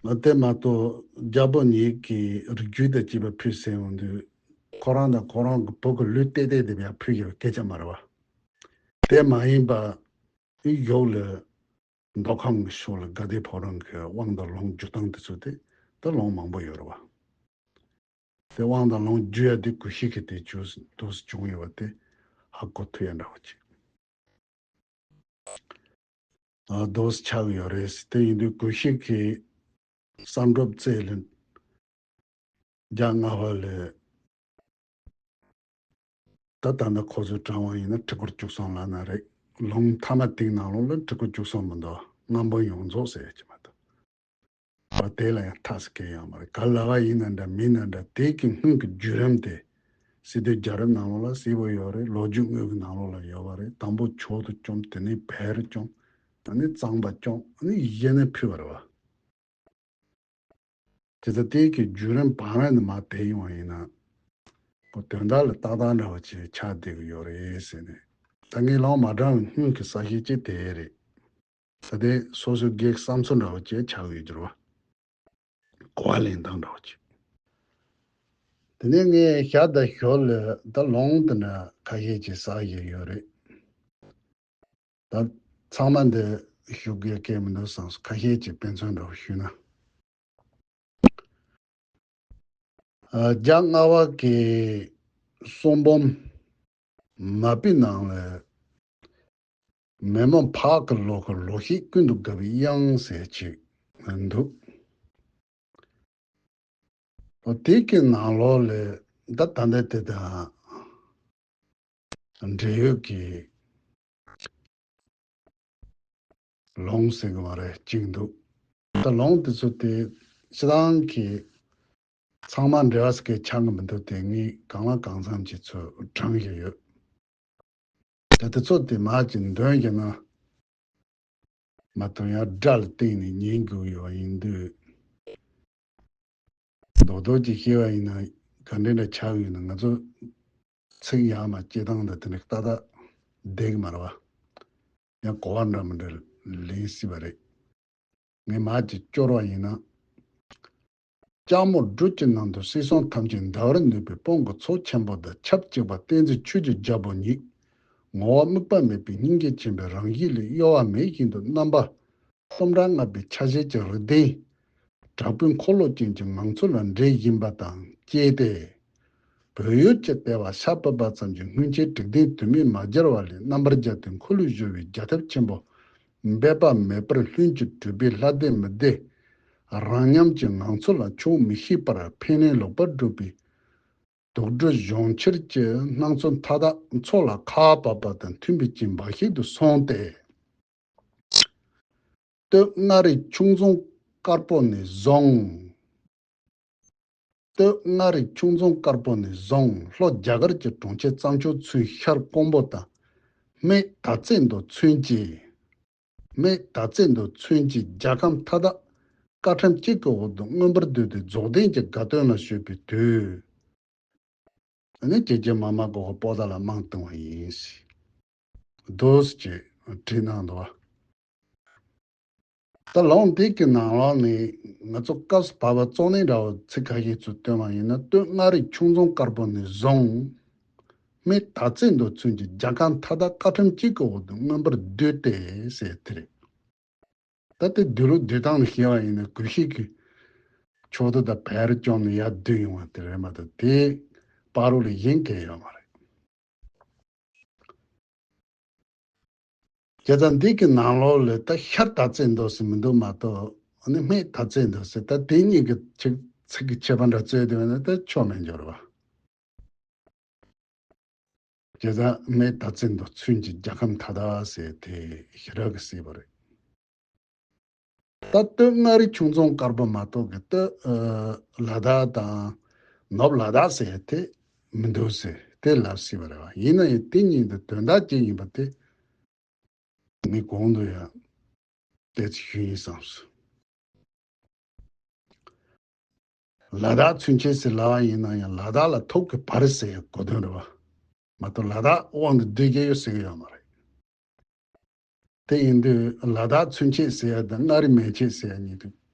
ལ་དེ་མ་གཏོགས་རྒྱལ་པོ་ཉིད་ཀྱི་རིགས་རྒྱུད་དང་བཅས་པ་ཕུལ་ཟེར་ཡོང་དུས། ཁོ་རང་དང་ཁོ་རང་གི་བུ་གི་ལུས་བཏེགས་བཏེགས་དེ་ཡང་ཕུལ་ཡོད་སྐད་ཆ་མ་རེད་བ། དེ་མ་ཡིན་པ། གཞུག་ལ་མདོ་ཁམས་ཀྱི་ཕྱོགས་ལ་དགའ་ལྡན་ཕོ་བྲང་གི་དབང་དང་ལུང་བསྒྱུར་སྟངས་དེ་ཚོ་དེ་ད་ལུང་མང་པོ་ཡོད་རེད་བ། དེ་དབང་དང་ལུང་བསྒྱུར་ཡ་དེ་གུ་ཤྲི་གིས་དེ་བྱུང་འདུག་སེ་བྱུང་ཡོད་པ་དེ་ཧ་གོ་ཐུབ་ཡ་འདྲ་བོ་ཅིག་ཨ་འདུག་སེ་ཆགས་ཡོད་རེད། དེ་ཡིན་དུས་གུ་ཤྲི་གིས་བསམ་གྲུབ་རྩེ་ལ་རྒྱ་མངའ་བ་ལ། ད་ད་ལྟ་ཁོ་ཚོས་དྲངས་པ་ཡིན་ན་ཁྲི་སྐོར་བཅུ་གསུམ་ལབ་ན་རེད། ལུང་མཐའ་མ་དེའི་ནང་ལོགས་ལ་ཁྲི་སྐོར་བཅུ་གསུམ་མི་འདུག་མངའ་འབངས་ཡོངས་རྫོགས་ཟེར་ཡ་ཅིག་མ་གཏོགས། ཨ་དེ་ལ་ཡང་ཐག་ཟེར་མཁན་ཡོད་མ་རེད། ག་ལ་བ་ཡིན་ན་འདྲ་མིན་ན་འདྲ། དེ་གི་སྔོན་གྱི་བརྒྱུད་རིམ་དེ་སི་ཏུའི་རྒྱལ་རབས་ནང་ལོགས་ལ་གསལ་པོ་ཡོད་རེད། ལོ་རྒྱུས་དངོས་ཀྱི་ནང་ལོགས་ལ་ཡོད་པ་རེད། དང་པོ་ཕྱོགས་དུ་བཅོམ། དེ་ནས་བལ་རུ་བཅོམ། ཨ་ནི་གཙང་པ་བཅོམ། ཨ་ནི་གཞན་ནས་ཕུལ་བ་རེད་བ། དེ་ལྟ་དེ་གི་བརྒྱུད་རིམ་བང་རིམ་ནས་མར་དེད་ཡོང་བ་ཡིན་ན། ཁོ་དོན་དག་ལ་ཏག་ཏག་འདྲ་བོ་ཅིག་ཆགས་བསྡད་ཀྱི་ཡོད་རེད་ཟེར་ནས། ད་ངས་ལུང་མ་དྲངས་པའི་སྔོན་གྱི་གསལ་བཤད་ཅིག་དེ་རེད། ད་དེ་སོ་སོའི་སྒེར་བསམ་ཚུལ་འདྲ་བོ་ཅིག་ཆགས་ཀྱི་ཡོད་རེད་བ། གོ་བ་ལེན་སྟངས་འདྲ་བོ་ཅིག་དེ་ནས་ངས་ཞར་དང་ཞོར་ལ་ད་ལུང་དེ་འདྲ་ཁ་ཤས་ཅིག་བསགས་བཞིན་ཡོད་རེད། ད་ཚང་མ་འདི་ཞུ་དགོས་སྐད་མི་འདུག་བསམས་སོང་། ཁ་ཤས་ཀྱི་དཔེ་མཚོན་འདྲ་བོ་ཞུས་ན། ཨ་རྒྱ་མངའ་བ་གི་གསུང་འབུམ་མ་པའི་ནང་ལ། མེ་མོ་ཕག་གི་ལོ་ཁར་ལོ་ཤས་ཀུན་ཏུ་དགའ་བའི་དབྱངས་ཟེར་ཅིག་འདུག་ཨོ་དེ་གི་ནང་ལོགས་ལ་ད་ད་ལྟ་དེ་དང་འབྲེལ་ཡོད་ཀྱི་ལུང་ཟེར་གི་མ་རེད་ཅིག་འདུག་ད་ལུང་དེ་ཚོ་དེ་སྤྱིར་བཏང་གི་ཚང་མ་འབྲེལ་བ་ཟེར་གི་ཆགས་གི་མི་འདུག་དེ་ངས་གང་ལ་གང་འཚམ་ཅིག་ཚུར་དྲངས་བཞིན་ཡོད། ད་དེ་ཚོ་དེ་མར་ཅིག་འདོན་བཞག་ན་མ་གཏོགས་ཡང་སྒྲ་ལ་བརྟེན་ནས་ཉན་དགོས་ཡོད་པ་ཡིན་དུས། རྡོག་རྡོག་ཅིག་བཤད་པ་ཡིན་ན་ག་འདྲ་འདྲ་ཆགས་ཡོད་ན། ང་ཚོ་ཚིག་ཡག་མ་སྐྱེ་སྟངས་དང་དེ་འདྲ་ཏག་ཏག་བསྡད་ཀྱི་མ་རེད་བ། ཡང་གོ་བ་འདྲ་མི་འདྲ་ལེན་སྲིད་པ་རེད། ངས་མར་ཅིག་སྐྱོར་བ་ཡིན་ན། ལྕགས་མོ་སྦྲུལ་གྱི་ནང་དུ་སྲིད་གསུམ་ཐམས་ཅད་འདའ་བར་ནུས་པའི་དཔུང་གི་ཚོགས་ཆེན་པོ་དང་ཆབས་ཅིག་པ་བསྟན་འཛིན་ཆོས་ཀྱི་རྒྱལ་པོ་ཉིད། ངོ་བོ་དམིགས་པ་མེད་པའི་སྙིང་རྗེ་ཆེན་པོའི་རང་བཞིན་ལས་གཡོ་བ་མེད་བཞིན་དུ་རྣམ་པ་གསུམ་དང་ལྔ་པའི་ཆ་ཤས་ཀྱི་རིགས་ལྡན་དྲག་པོའི་འཁོར་ལོ་ཅན་གྱི་ངང་ཚུལ་ལ་འདྲེས་བཞིན་པ་དང་བཅས་ཏེ། བོད་ཡུལ་གྱི་ལྟེ་བ་ཤར་བུ་པ་ཙམ་གྱི་སྔོན་ཆད་དྲུག་ལྡན་དུ་མས་མ་སྦྱར་བ་ལས་རྣམ་པར་སྦྱར་ཏེ་འཁོར་ལོས་སྒྱུར་བའི་རྒྱལ་ཐབས་ཆེན་པོ་ འབད་པ་མེད་པར་ལྷུན་གྱིས་གྲུབ་པའི་ལྷ་སྡེ་མི་སྡེ་རང་ཉམས་ཀྱི་ངང་ཚུལ་ལ་ཆོག་མི་ཤེས་པར་ཕན་གནོད་ལོག་པར་སྒྲུབ་པའི་དུག་སྦྲུལ་གཞོང་ཁྱེར་གྱི་སྣང་ཚུལ་མཐའ་དག་མཚོ་ལ་ཁ་བབས་པ་དང་མཐུན་པའི་རྐྱེན་འབའ་ཞིག་ཏུ་སོང་སྟེ། སྟོད་མངའ་རིས་ཁྱུང་རྫོང་དཀར་པོ་ནས་བཟུང་། སྟོད་མངའ་རིས་ཁྱུང་རྫོང་དཀར་པོ་ནས་བཟུང་ལྷོ་རྒྱ་གར་གྱི་གྲོང་ཁྱེར་བརྩམས་ཆོས་ཚུན་ཤར་ཀོང་པོ་དང་སྨད་དར་རྩེ་མདོ་ཚུན་གྱི། སྨད་དར་རྩེ་མདོ་ཚུན་གྱི་རྒྱལ་ཁམས་མཐའ་དག་བཀའ་ཁྲིམས་གཅིག་གི་འོག་ཏུ་མངོན་པར་བསྡུས་ཏེ་རྫོགས་ལྡན་གྱི་དགའ་སྟོན་ལ་བཞུགས་པའི་དུས། ཨ་ནི་ཀྱེ་ཀྱེ་མ་མ་གོ་གོ་པོ་ཏ་ལ་རྨང་བཏིང་བ་ཡིན་ཞེས་འདུག་ཅེས་བྲིས་གནང་འདུག་བ། ད་ལུང་འདི་གི་ནང་ལོགས་ནས་ང་ཚོ་སྐབས་སུ་བབས་པ་གཙོ་གནད་འདྲ་བོ་ཚིག་ཁ་ཤས་ཚུར་བཏོན་པ་ཡིན་ན། སྟོད་མངའ་རིས་ཁྱུང་རྫོང་དཀར་པོ་ནས་བཟུང་སྨད་དར་རྩེ་མདོ་ཚུན་གྱི་རྒྱལ་ཁམས་མཐའ་དག་བཀའ་ཁྲིམས་གཅིག་གི་འོག་ཏུ་མངོན་པར་བསྡུས་ཏེ་ཟེར་དེ་རེད། ད་དེ་བསྡུ་ལུགས་བསྡུ་སྟངས་ནས་བཤད་པ་ཡིན་ན་གུ་ཤྲི་གི་ཕྱོགས་བསྡུ་དང་བེ་རི་ཀྱོང་ནས་ཡར་བསྡུ་ཡོང་བ་དེ་རེད་མ་གཏོགས་དེ་བར་དུ་ལ་གཞན་གང་ཡང་ཡོད་མ་རེད། བྱས་ཙང་འདི་གི་ནང་ལོགས་ལ་ད་ཤར་དར་རྩེ་མདོ་ཟེར་མི་འདུག་མ་གཏོགས་ཨ་ནི་སྨད་དར་རྩེ་མདོ་ཟེར། ད་དེ་གཉིས་ཀྱི་ཚིག་ཚིག་གི་ཁྱད་པར་འདྲ་རྩོད་དེ་བས་ན་ད་ཆོ་མེད་འགྱུར་བ། བྱས་ཙང་སྨད་དར་རྩེ་མདོ་ཚུན་གྱི་རྒྱལ་ཁམས་མཐའ་དག་ཟེར་དེ་ཞེ་དྲག་གི་སྲིད་པ་རེད། ད་སྟོད་མངའ་རིས་ཁྱུང་རྫོང་དཀར་པོ་མ་གཏོགས་ཀྱི་སྟོད་ཨ་ལ་དྭགས་དང་ནུབ་ལ་དྭགས་ཟེར་དེ་མི་འདུག་ཟེར་དེ་ལབ་སྲིད་པ་རེད་བ། ཡིན་ན་ཡང་དེ་གཉིས་དེ་དོན་དག་གཅིག་ཡིན་པ་དེ་ངས་གོང་དུ་ཡང་ཏོག་ཙམ་ཞུས་ཡིན་བསམས་སོང་། ལ་དྭགས་ཚུན་ཆད་ཟེར་ལབ་པ་ཡིན་ན་ཡང་ལ་དྭགས་ལ་ཐུག་གི་བར་ཟེར་ཡ་གོ་དོན་རེད་བ། མ་གཏོགས་ལ་དྭགས་དབང་དུ་བསྡུས་ཀྱི་ཡོད་ཟེར་གྱི་ཡོད་མ་རེད། དེ་ཡིན་དུས་ལ་དྭགས་ཚུན་ཆད་ཟེར་ཡ་དང་མངའ་རིས་མན་ཆད་ཟེར་ཡ་གཉིས་དེ་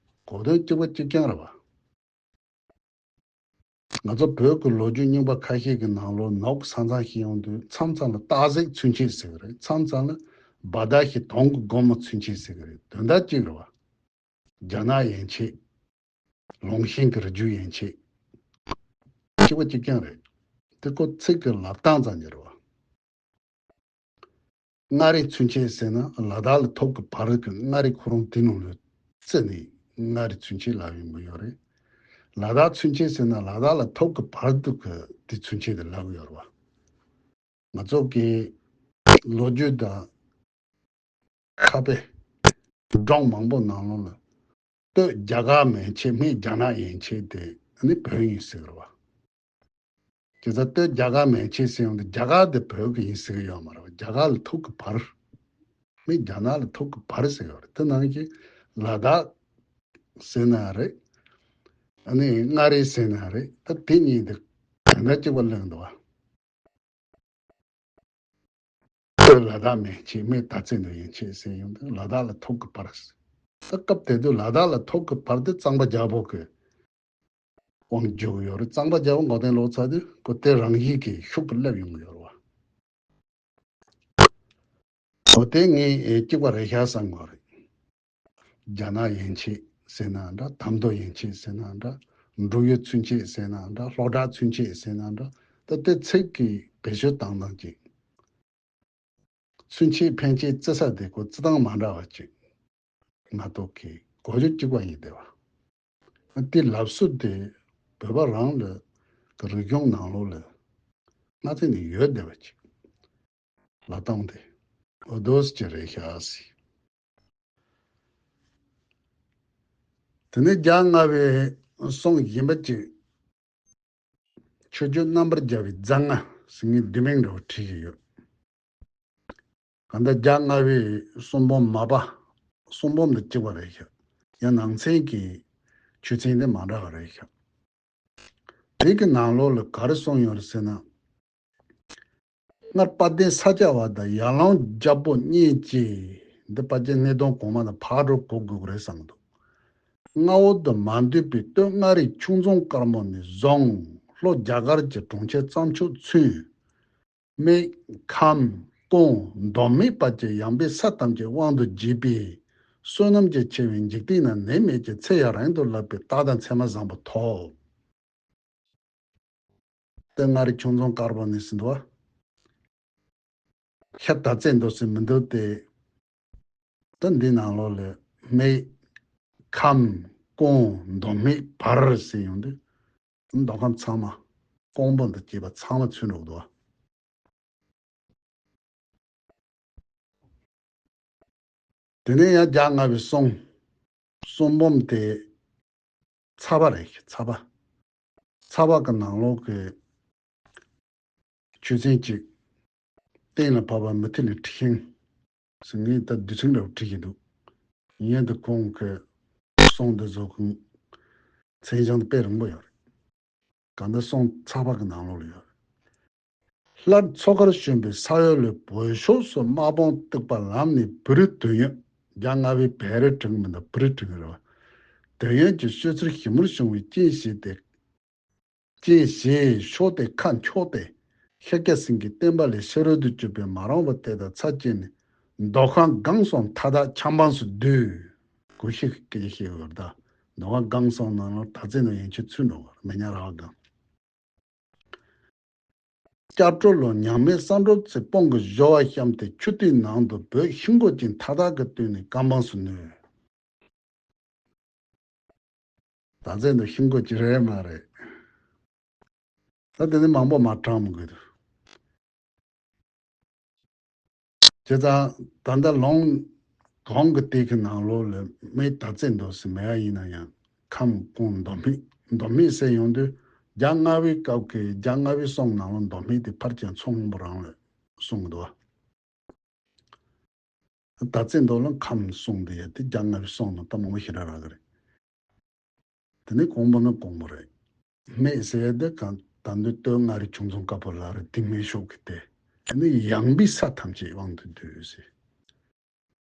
གོ་དོན་གཅིག་པ་གཅིག་རྐྱང་རེད་བ། ང་ཚོ་བོད་ཀྱི་ལོ་རྒྱུས་རྙིང་པ་ཁ་ཤས་ཀྱི་ནང་ལོགས་ནུབ་ས་མཚམས་ཤིག་ཡོང་དུས་མཚམས་མཚམས་ལ་སྟག་གཟིག་ཚུན་ཆད་ཟེར་གྱི་རེད། མཚམས་མཚམས་ལ་བ་དྷ་ཞིག་དོང་གི་སྒོ་མོ་ཚུན་ཆད་ཟེར་གྱི་རེད། དོན་དག་གཅིག་རེད་བ། རྒྱ་ནག་ཡན་ཆད། ལུང་ཤིང་གི་རི་རྒྱུད་ཡན་ཆད། གཅིག་པ་གཅིག་རྐྱང་རེད། དེ་ཁོ་ཚིག་གི་ལབ་སྟངས་ཙམ་གྱི་རེད་བ། མངའ་རིས་ཚུན་ཆད་ཟེར་ན་ལ་དྭགས་ལ་ཐུག་གི་བར་གྱི་མངའ་རིས་ཁོ་རང་དེ་ནང་ལ་བརྩིས་ནས་མངའ་རིས་ཚུན་ཆད་ལབ་ཡོང་གི་ཡོད་རེད། ལ་དྭགས་ཚུན་ཆད་ཟེར་ན་ལ་དྭགས་ལ་ཐུག་གི་བར་དུ་གི་དེ་ཚུན་ཆད་དེ་ལབ་ཀྱི་ཡོད་རེད་བ། ང་ཚོ་གི་ལོ་རྒྱུས་དང་ཁ་དཔེ་སྒྲུང་མང་པོ་ནང་ལོགས་ལ་སྟོད་རྒྱ་གར་མན་ཆད་སྨད་རྒྱ་ནག་ཡན་ཆད་དེ་ནི་བོད་ཡིན་ཟེར་བ། དེ་ཚོ་སྟོད་རྒྱ་གར་མན་ཆད་ཟེར་ཡོང་དུས་རྒྱ་གར་དེ་བོད་ཀྱི་ཡིན་ཟེར་གྱི་ཡོད་མ་རེད་བ། རྒྱ་གར་ལ་ཐུག་གི་བར། སྨད་རྒྱ་ནག་ལ་ཐུག་གི་བར་ཟེར་གྱི་ཡོད་རེད། དེ་ནང་བཞིན་ལ་དྭགས་ཟེར་ན་རེད། ཨ་ནི་མངའ་རིས་ཟེར་ན་རེད། ད་དེ་གཉིས་དེ་དོན་དག་གཅིག་པ་གླེང་འདུག་བ། སྟོད་ལ་དྭགས་མན་ཆད་སྨད་དར་རྩེ་མདོ་ཡན་ཆད་ཟེར་ཡོང་དུས་ལ་དྭགས་ལ་ཐུག་གི་བར། ད་སྐབས་དེ་དུས་ལ་དྭགས་ལ་ཐུག་གི་བར་དེ་གཙང་པ་རྒྱལ་པོ་གི་དབང་བསྒྱུར་གྱི་ཡོད་རེད། གཙང་པ་རྒྱལ་པོ་མགོ་རྟིང་སློག་ཚར་དུས་ཁོ་དེ་རང་བཞིན་གྱིས་ཤུགས་ཀྱིས་སླེབས་ཡོང་གི་ཡོད་རེད་བ། འོ་དེ་ངས་ཨེ་གཅིག་པ་རེད་ཤག་བསམ་གྱི་ཡོད་རེད། རྒྱ་ནག་ཡན་ཆད་ཟེར་ན་འདྲ། དར་མདོ་ཡན་ཆད་ཟེར་ན་འདྲ། འབྲུག་ཡུལ་ཚུན་ཆད་ཟེར་ན་འདྲ། ལྷོ་བྲག་ཚུན་ཆད་ཟེར་ན་འདྲ། ད་ལྟའི་ཚིག་གི་བེད་སྤྱོད་བཏང་སྟངས་ཀྱི་ཚུན་ཆད་ཕན་ཆད་བརྩི་ས་དེ་ཁོ་བརྩི་སྟངས་མ་འདྲ་བ་ཅིག་མ་གཏོགས་ཀྱི་གོ་རྒྱུ་གཅིག་པ་ཡིན་བསྡད་པ། དེ་ལབ་སྲོལ་དེ་བོད་པ་རང་ལ་གི་རིག་གཞུང་ནང་ལོགས་ལ་སྔ་ཚེ་ནས་ཡོད་བསྡད་པ་ཅིག་ལབ་སྟངས་དེ་འོ་འདུག་སེ་རེད་ཤག་ཟེར། དེ་ནས་རྒྱ་ལྔ་པའི་གསུང་གཞན་པ་ཅིག་ཆོས་སྤྱོད་རྣམ་པར་རྒྱལ་བའི་མཛད་ལྔ་ཟེར་ངས་བསྡུས་མིང་འདྲ་བོ་བྲིས་ཀྱི་ཡོད། གང་ལྟར་རྒྱ་ལྔ་པའི་གསུང་འབུམ་མ་པ། གསུང་འབུམ་དང་གཅིག་པ་རེད་ཤག་ཡང་ནང་ཚན་གྱི་ཆོས་ཚན་དེ་མ་འདྲ་བ་རེད་ཤག་དེ་གི་ནང་ལོགས་ལ་ག་རེ་གསུངས་ཡོད་རེད་ཟེར་ན། སྔར་དཔལ་ལྡན་ས་སྐྱ་བ་དང་ཡར་ལུང་རྒྱལ་པོ་གཉིས་ཀྱིས། འདི་ཕལ་ཆེར་གནད་དོན་གོང་མ་དང་ཕར་འགྲོ་གོ་དགོས་ཀྱི་རེད་བསམ་འདུག་མངའ་འོག་ཏུ་མ་འདུས་པའི་སྟོད་མངའ་རིས་ཁྱུང་རྫོང་དཀར་མོ་ནས་བཟུང་ལྷོ་རྒྱ་གར་གྱི་གྲོང་ཁྱེར་བརྩམས་ཆོས་ཚུན། སྨད་ཁམས་ཀོང་མདོ་སྨད་བར་གྱི་ཡངས་པའི་ས་ཐམས་ཅད་དབང་དུ་བྱས་པའི་བསོད་ནམས་ཀྱི་ཆེ་བའི་འཇིག་རྟེན་ན་ནད་མེད་ཀྱི་ཚེ་ཡང་རིང་དུ་བརླག་པའི་རྟགས་དང་མཚན་མ་བཟང་པོ་ཐོབ། སྟོད་མངའ་རིས་ཁྱུང་རྫོང་དཀར་པོ་ནས་ཟེར་འདུག་བ། ཤར་དར་རྩེ་མདོ་ཟེར་མི་འདུག་སྟེ། ད་འདི་ནང་ལོགས་ལ་མེ་ཁམས་ཀོང་མདོ་སྨད་བར་ཟེར་ཡོང་དུས། མདོ་ཁམས་ཚང་མ་ཀོང་པོ་དང་བཅས་པ་ཚང་མ་ཚུད་འགྲོ་གི་འདུག་བ། དེ་ནས་ཡང་རྒྱ་མངའ་བའི་སྲོང་། སྲོང་འབུམ་དེ་ཚ་བ་རེད། ཚ་བ། ཚ་བ་གི་ནང་ལོགས་ཀྱི་ཆོས་ཚན་གཅིག་གཏན་ལ་ཕབ་པ་མུ་ཏིག་ལི་ཁྲི་ཤིང་ཟེར། ངས་ད་བསྡུས་ཚིག་འདྲ་བོ་བྲིས་ཀྱི་འདུག་ཡིན་ཡང་དེ་གོང་གི་སྲོང་འདི་ཚོ་གི་མཚན་བྱང་དེ་དཔེ་རིང་པོ་ཡོད་རེད། གང་ལྟར་སྲོང་ཚ་བ་གི་ནང་ལོགས་ལ་ཡོད་རེད། སླར་མཚོ་ཁར་བྱོན་པའི་ས་ཡོལ་ལས་བོད་ཕྱོགས་སུ་དམག་དཔུང་གཏུགས་པ་ལམ་ནས་བུ་རི་དོན་ཡོད། རྒྱ་མངའ་བའི་བེ་རི་བྲིས་མི་འདུག་བུ་རི་བྲིས་རེད་བ། དོན་ཡོད་ཀྱི་ཤོད་ཚུལ་ཞིབ་མོར་བྱུང་བའི་རྐྱེན་བྱས་ཏེ། རྐྱེན་བྱས་ཕྱོགས་དེ་ཁ་འཁྱོག་སྟེ། ཤཱཀྱ་སེང་གེ་བསྟན་པ་ལས་ཕྱི་རོལ་དུ་གྱུར་པའི་མ་རུངས་པ་དེ་དག་ཚར་བཅད་ནས། མདོ་ཁམས་སྒང་གསུམ་མཐའ་དག་ཆབ་འབངས་སུ་བསྡུས། གུ་ཤྲི་གི་སྐད་ཆ་བཤད་ཡོད་རེད་ད། མདོ་ཁམས་སྒང་གསུམ་ནང་ལ་ད་ཚེ་ནང་ཡན་ཆད་ཚུད་འགྲོ་བར་མི་ཉག་ར་བ་སྒང་། སྐྱབས་འགྲོ་ལོ་ཉག་མེད་བསམ་གྲུབ་ཚེ་སྤང་གི་སྦྱོར་བ་བཤམས་ཏེ། ཆུ་ཐིགས་ནང་དུ་བོད་ཤིང་བཀོད་ཅིང་མཐའ་དག་གི་སྟེང་ནས་བཀའ་འབངས་སུ་ནོས། ད་ཚེ་འདི་ཤིང་བཀོད་ཅིག་རེད་མ་རེད། ད་དེ་ནི་མང་པོ་མ་དྲངས་མི་དགོས་འདུག་བྱས་ཙང་ད་ལྟ་ལུང་གོང་གི་དེ་གི་ནང་ལོགས་ལ་མེ་ད་ཚེ་འདོ་ཟེར་མེད་ཡ་ཡིན་ན་ཡང་། ཁམས་ཀོང་མདོ་སྨད། མདོ་སྨད་ཟེར་ཡོང་དུས་རྒྱ་མངའ་བའི་སྐབས་ཀྱི་རྒྱ་མངའ་བའི་སྲོང་ནང་ལོགས་མདོ་སྨད་དེ་ཕར་ཀྱང་མཚོ་སྔོན་པོ་རང་ལ་གསུངས་འདུག་བ། ད་ཚེ་མདོ་ལ་ཁམས་གསུམ་དེ་ཡ་དེ་རྒྱ་མངའ་བའི་སྲོང་ནང་ད་མང་པོ་ཞེ་དྲག་རག་གི་རེད། དེ་ནས་གོང་པོ་ནི་གོང་པོ་རེད། སྨད་ཟེར་ཡ་དེ་གང་ད་འདི་སྟོད་མངའ་རིས་ཁྱུང་རྫོང་དཀར་པོ་ལ་རེད། དེ་སྨད་ཕྱོགས་ཀྱི་དེ། དེ་ནི་ཡངས་པའི་ས་ཐམས་ཅད་དབང་དུ་བསྡུས་ཟེར།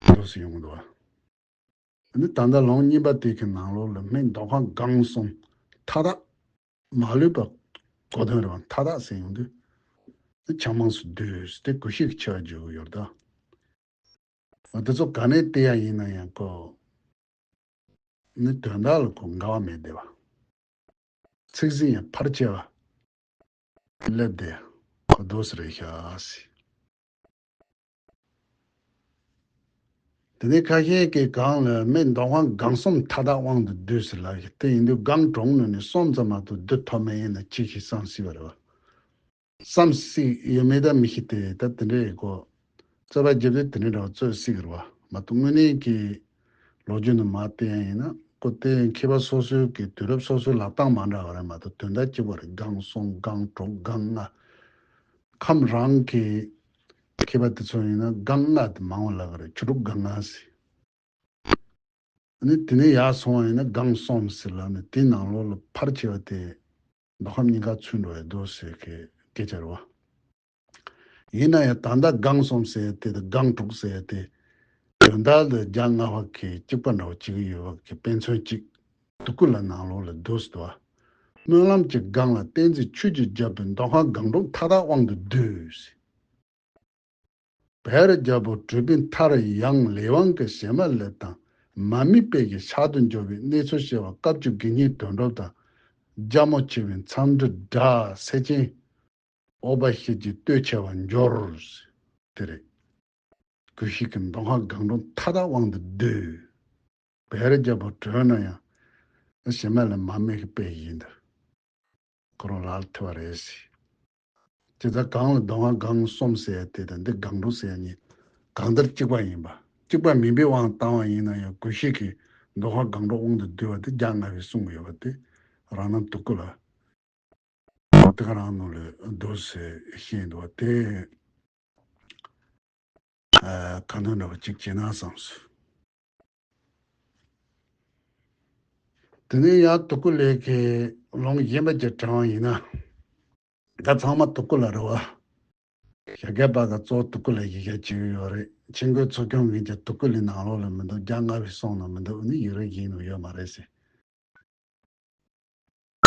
འདུག་སེ་ཡོང་གི་འདུག་བ། ཨ་ནི་ད་ལྟ་ལུང་གཉིས་པ་དེ་གི་ནང་ལོགས་ལ་སྨད་མདོ་ཁམས་སྒང་གསུམ་མཐའ་དག་མ་ལུས་པ་གོ་དོན་རེད་བ། མཐའ་དག་ཟེར་ཡོང་དུས་ཆབ་འབངས་སུ་བསྡུས་ཏེ་གུ་ཤྲི་གི་ཆེ་བ་བརྗོད་ཀྱི་ཡོད་ད། འོ་དེ་ཚོ་ག་ནས་བལྟས་ཡ་ཡིན་ན་ཡང་ཁོ་ནི་དོན་དག་ལ་ཁོ་འགལ་བ་མེད་བསྡད་པ། ཚིག་ཟིན་ཡང་ཕར་ཆེ་བ་སླེབས་བསྡད་ཁོ་འདུག་སེ་རེད་ཤག་ཟེར། དེ་ནས་ཁ་ཤས་ཀྱིས་གང་ལ་སྨད་མདོ་ཁམས་སྒང་གསུམ་མཐའ་དག་དབང་དུ་བསྡུས་ཟེར་ལབ་ཡོད། དེ་ཡིན་དུས་སྒང་དྲུག་ནང་ནས་གསུམ་ཙམ་མ་གཏོགས་བསྡུ་ཐུབ་མེད་ཡིན་ན་ཅི་ཞིག་བསམ་སྲིད་པ་རེད་བ། བསམ་སྲིད་ཡོད་མེད་ད་མི་ཤེས་ཏེ། ད་དེ་འདྲའི་གོ་རྩོད་པ་བརྒྱབ་དུས་དེ་འདྲའི་འདྲ་བ་རྩོད་སྲིད་ཀྱི་རེད་བ། མ་གཏོགས་དངོས་གནས་ཀྱི་ལོ་རྒྱུས་ནང་མར་བལྟས་ཡ་ཡིན་ན་ཁོ་དེ་མཁས་པ་སོ་སོའི་གི་དུས་རབས་སོ་སོའི་ལབ་སྟངས་མ་འདྲ་བ་རེད་མ་གཏོགས་དོན་དག་གཅིག་པ་རེད། སྒང་གསུམ་སྒང་དྲུག་སྒང་ལྔ། ཁམས་རང་གི་མཁས་པ་དེ་ཚོ་ཡིན་ན་སྒང་ལྔ་དེ་མང་བ་ལབ་ཀྱི་རེད། ཆུ་དྲུག་སྒང་ལྔ་ཟེར། ཨ་ནི་དེ་ནས་ཡར་སོང་བ་ཡིན་ན་སྒང་གསུམ་ཟེར་ལབ་ནས་དེའི་ནང་ལོགས་ལ་ཕལ་ཆེ་བ་དེ་མདོ་ཁམས་གཉིས་ཀ་ཚུད་འགྲོ་ཡ་འདུག་ཟེར་གི་སྐད་ཆ་རེད་བ། ཡིན་ན་ཡང་ད་ལྟ་སྒང་གསུམ་ཟེར་ཡ་དེ་དང་སྒང་དྲུག་ཟེར་ཡ་དེ་དོན་དག་ལ་རྒྱ་མངའ་བ་གི་གཅིག་པ་འདྲ་བོ་བྱེད་ཀྱི་ཡོད་པ་གི་དཔེ་མཚོན་གཅིག་དུ་ཀཱུ་ལ་ནང་ལོགས་ལ་འདུག་སེ་འདུག་བ། སྨོན་ལམ་གྱི་སྒང་ལ་བསྟན་འཛིན་ཆོས་ཀྱི་རྒྱལ་པོས་མདོ་ཁམས་སྒང་དྲུག་མཐའ་དག་དབང་དུ་བསྡུས། བེ་རི་རྒྱལ་པོ་གྲུབ་པའི་མཐར་ཡང་ལས་དབང་གི་གཞན་མ་ལས་དང་མ་རྨོས་དཔེ་ཡི་ཕྱག་ཏུ་འབྱོར་བའི་གནས་ཚུལ་བཤད་པ་དཀའ་བཅུ་དགེ་བསྙེན་དོན་གྲུབ་དང་། རྒྱ་མོ་ཆེ་བའི་མཚམས་འདྲི་སྒྲ་སེ་ཆེན། འོག་པ་ཤེལ་གྱི་སྟོད་ཆེ་བ་འབྱོར། དེ་རེད། གུ་ཤྲི་གིས་མདོ་ཁམས་སྒང་དྲུག་མཐའ་དག་དབང་དུ་བསྡུས། བེ་རི་རྒྱལ་པོ་གྲོངས་ན་ཡང་གཞན་མ་ལས་མ་རྨོས་ཀྱི་དཔེ་ཡིན་ད། ཁོ་རང་ལག་ལ་ཐུག་པ་རེད་ཟེར། དེ་ལྟར་གང་ལ་མདོ་ཁམས་སྒང་གསུམ་ཟེར་ཡ་དེ་དང་འདི་སྒང་དྲུག་ཟེར་ཡ་གཉིས་གང་ལྟར་གཅིག་པ་ཡིན་པ། གཅིག་པ་མིན་པའི་དབང་བཏང་བ་ཡིན་ན་ཡང་གུ་ཤྲི་གིས་མདོ་ཁམས་སྒང་དྲུག་དབང་དུ་བསྡུས་པ་དེ་རྒྱ་མངའ་བས་གསུང་གི་ཡོད་པ་དེ་རང་རྣམ་དུ་ཀུ་ལ། འོ་དེ་ག་རང་ནང་ལ་འདུག་ཟེར་བཤད་འདུག་བ་དེ། ཨ། ཁ་འདོན་འདྲ་བ་གཅིག་བྱས་ན་བསམས་སོང་། དེ་ནས་ཡང་དུ་ཀུ་ལའི་གི་ལུང་གཞན་པ་ཅིག་དྲངས་པ་ཡིན་ན། ད་ཚང་མ་དུ་ཀུ་ལ་རེད་བ། ཞྭ་སྒབ་པ་ག་གཙོ་བོ་དུ་ཀུ་ལ་ཡི་གེ་བྱེད་ཀྱི་ཡོད་རེད། ཆེན་པོའི་ཚོགས་ཆུང་ངེད་ཀྱི་དུ་ཀུ་ལའི་ནང་ལོགས་ལ་མི་འདུག་རྒྱ་མངའ་བས་གསུངས་ན་མི་འདུག་ཨ་ནི་ཡིག་རིགས་གཞན་ནང་ཡོད་མ་རེད་ཟེར།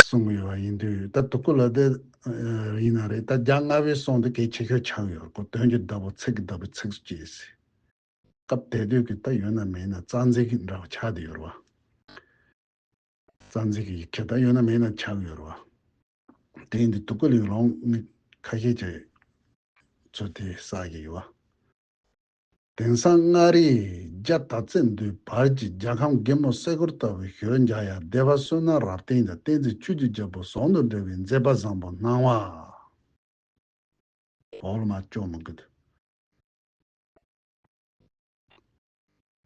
གསུང་གི་ཡོད་པ་ཡིན་དུས་ད་དུ་ཀུ་ལ་དེ་ཡིན་ན་རེད། ད་རྒྱ་མངའ་བས་གསུངས་དེ་གལ་ཆེ་ཤོས་ཆགས་ཡོད་རེད། ཁོ་དོན་གྱི་བདག་པོ་ཚིག་གི་བདག་པོ་ཚིགས་སུ་བཅད་ཟེར། སྐབས་དེ་དུས་ཀྱི་ད་ཡོད་ན་མེད་ན་རྩ་འཛིན་གྱི་འདྲ་བ་ཆགས་བསྡད་ཡོད་རེད་བ། རྩ་འཛིན་གྱི་ཡིག་ཆ་ད་ཡོད་ན་མེད་ན་ཆགས་ཡོད་རེད་བ། དེ་ཡིན་དུས་དུ་ཀུ་ལའི་ལུང་ཁ་ཤས་ཀྱི་ཚུལ་དེ་བསགས་ཀྱི་ཡོད་བ། དེང་སང་མངའ་རིས་ རྒྱ་དར་ཚད་འདུས་བར་གྱི་རྒྱལ་ཁམས་རྒན་མོ་སེ་གོལ་ལྟ་བུའི་ཞོལ་འཇགས་ཡ། སྡེ་པ་བསོད་ནམས་རབ་བརྟན་དང་བསྟན་འཛིན་ཆོས་ཀྱི་རྒྱལ་པོ་ཟུང་དུ་འབྲེལ་བའི་མཛད་པ་བཟང་པོ་སྣང་བ། འོག་ལ་མ་ལྕོགས་མི་དགོས་ཏེ།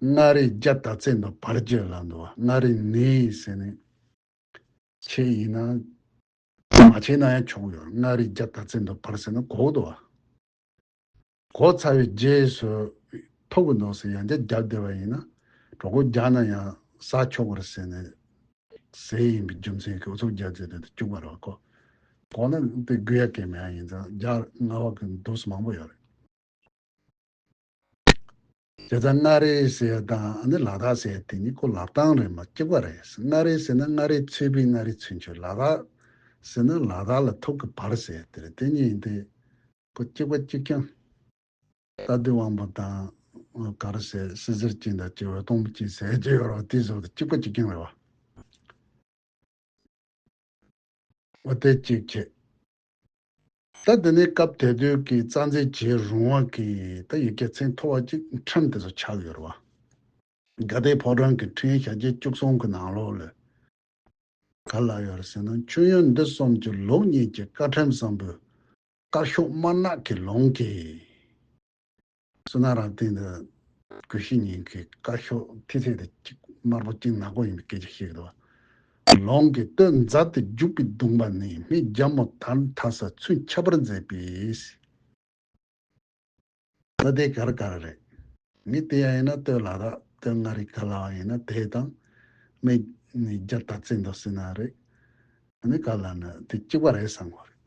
མངའ་རིས་རྒྱ་དར་ཚད་འདུ་བར་གྱི་ལ་འདུ་བ། མངའ་རིས་ནས་ཟེར་ནས་ཆེ་ཡིན་ན་མ་ཆེ་ན་ཡང་ཆོག་ཡོད། མངའ་རིས་རྒྱ་དར་ཚད་འདུ་བར་ཟེར་ན་གོ་འདུ་བ། གོ་ཚར་བའི་རྗེས་སུ་ཐུག་གི་འདུག་ཟེར་ཡང་བསྐྱར་རྒྱབ་བསྡད་པ་ཡིན་ན། གྲོགས་པོ་རྒྱག་ན་ཡང་ཟ་ཆོག་གི་རེད་ཟེར་ནས་ཟས་ཡིན་པའི་རྒྱུ་མཚན་གྱིས་ཨུ་ཚུགས་རྒྱག་རྩིས་དེ་དུ་བཅུག་པ་རེད་བ། གོ་གོ་ན་དེ་དགོས་ཡ་གལ་མེད་ཡ་ཡིན་ཙང་རྒྱ་རྔ་བ་གི་འདུག་སེ་མང་པོ་ཡོད་རེད། བྱས་ཙང་མངའ་རིས་ཟེར་ཡ་དང་ཨ་ནི་ལ་དྭགས་ཟེར་ཡ་དེ་གཉིས་ཀོ་ལབ་སྟངས་རེད་མ་གཅིག་པ་རེད། མངའ་རིས་ཟེར་ན་མངའ་རིས་ཚུད་པའི་མངའ་རིས་ཚུན་ཆོད། ལ་དྭགས་ཟེར་ན་ལ་དྭགས་ལ་ཐུག་གི་བར་ཟེར་ཡ་དེ་རེད། དེ་གཉིས་ཡིན་དུས་ཀོ་གཅིག་པ་གཅིག་རྐྱང་། རྟ་བདུན་དབང་པོ་དང་ག་རེ་ཟེར། སྲིད་ཟེར་ཅན་དང་བཅས་པའི་སྟོང་པ་གཅིག་ཟེར་གྱི་ཡོད་རེད་བ། དེ་བཟོ་དུ་གཅིག་པ་གཅིག་རྐྱང་རེད་བ། འོ་དེ་གཅིག་བྱས། ད་དེ་ནས་སྐབས་དེ་དུས་ཀྱི་རྩ་འཛིན་བྱེད་རུང་བ་གི་ད་ཡི་གེ་མཚན་མཐོ་བ་གཅིག་ཕྲན་དེ་ཚོ་ཆགས་ཡོད་རེད་བ། དགའ་ལྡན་ཕོ་བྲང་གི་འཕྲིན་ཡིག་ཞལ་བརྒྱད་བཅུ་གསུམ་གྱི་ནང་ལོགས་ལ། ག་ལ་ཡོད་རེད་ཟེར་ན། མཆོད་ཡོན་འདི་གསུམ་གྱི་ལུགས་གཉིས་ཀྱི་བཀའ་ཕྲན་བཟང་པོའི་དཀར་ཕྱོགས་དམར་ནག་གི་ལུང་གིས། བསོད་ནམས་རབ་བརྟན་འདི་དགོས་ཤེས་ཉིན་གྱི་དཀར་ཕྱོགས་ཐིག་ཚད་དེ་གཅིག་དམར་པོ་གཅིག་ནག་པོ་ཡིན་པའི་སྐད་ཆ་བཤད་ཀྱི་འདུག་བ། ལུང་གིས་སྟོད་འཛག་སྟེ་རྒྱུག་པའི་གདུང་པ་ནི་སྨད་རྒྱ་མོ་དར་འཐག་ས་ཚུན་ཁྱབ་པར་མཛད་པས། ད་དེ་ག་རེ་ག་རེ་རེད། མི་དེ་ཡང་ཡིན་ན་སྟོད་ལ་དྭགས་སྟོད་མངའ་རིས་ག་ལ་བ་ཡིན་ན་དེ་དང་། སྨད་ནི་རྒྱ་དར་ཚད་འདུ་ཟེར་ན་རེད། ཨ་ནི་ག་ལ་ན་དེ་གཅིག་པ་རེད་བསམ་གོ་རེད།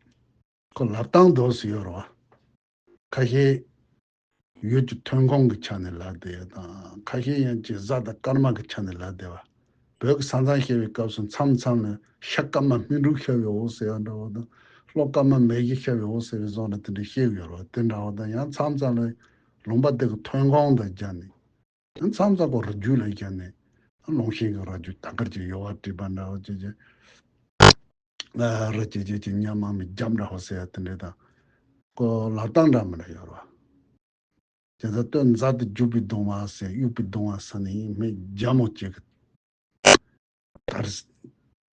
ཁོ་ལབ་སྟངས་འདུག་སེ་ཡོད་རེད་བ། ཁ་ཤས་ཡུལ་གྱི་ཐོན་ཁུངས་ཀྱི་ཆ་ནས་ལབ་བསྡད་ཡ་དང་། ཁ་ཤས་ཡང་ཅིག་གཟའ་དང་སྐར་མ་གི་ཆ་ནས་ལབ་བསྡད་པ། བོད་ཀྱི་ས་མཚམས་བཤད་པའི་སྐབས་སུ་མཚམས་མཚམས་ལ་ཤར་སྐར་མ་སྨིན་དྲུག་ཤར་བའི་འོག་ཟེར་ཡ་འདྲ་བོ་དང་། ལྷོ་སྐར་མ་མེ་བཞི་ཤར་བའི་འོག་ཟེར་བའི་བཟོ་འདྲ་དེ་འདྲ་བཤད་ཀྱི་ཡོད་རེད་བ། དེ་འདྲ་བ་དང་། ཡང་མཚམས་མཚམས་ལ་ལུང་པ་དེ་གི་ཐོན་ཁུངས་དང་སྦྱར་ནས། མཚམས་མཚམས་ཁོ་རི་རྒྱུད་ལ་སྦྱར་ནས། ལུང་ཤིང་གི་རི་རྒྱུད་ད་གར་གྱི་ཡོལ་བ་བྲིས་པ་འདྲ་བོ་བྱས་བྱས། ཨ། རི་སྐྱེས་སྐྱེས་ཀྱི་ཉ་མ་མི་རྒྱབ་འདྲ་བོ་ཟེར་ཡ་དེ་འདྲ་དང་། ཁོ་ལབ་སྟངས་འདྲ་མི་འདྲ་ཡོད་རེད་བ། དེ་ཚོ་སྟོད་འཛག་སྟེ་རྒྱུག་པའི་གདུང་བ་ཟེར། གཡུག་པའི་གདུང་བ་ཟེར་ནི་སྨད་རྒྱ་མོ་གཅིག་གི་དར་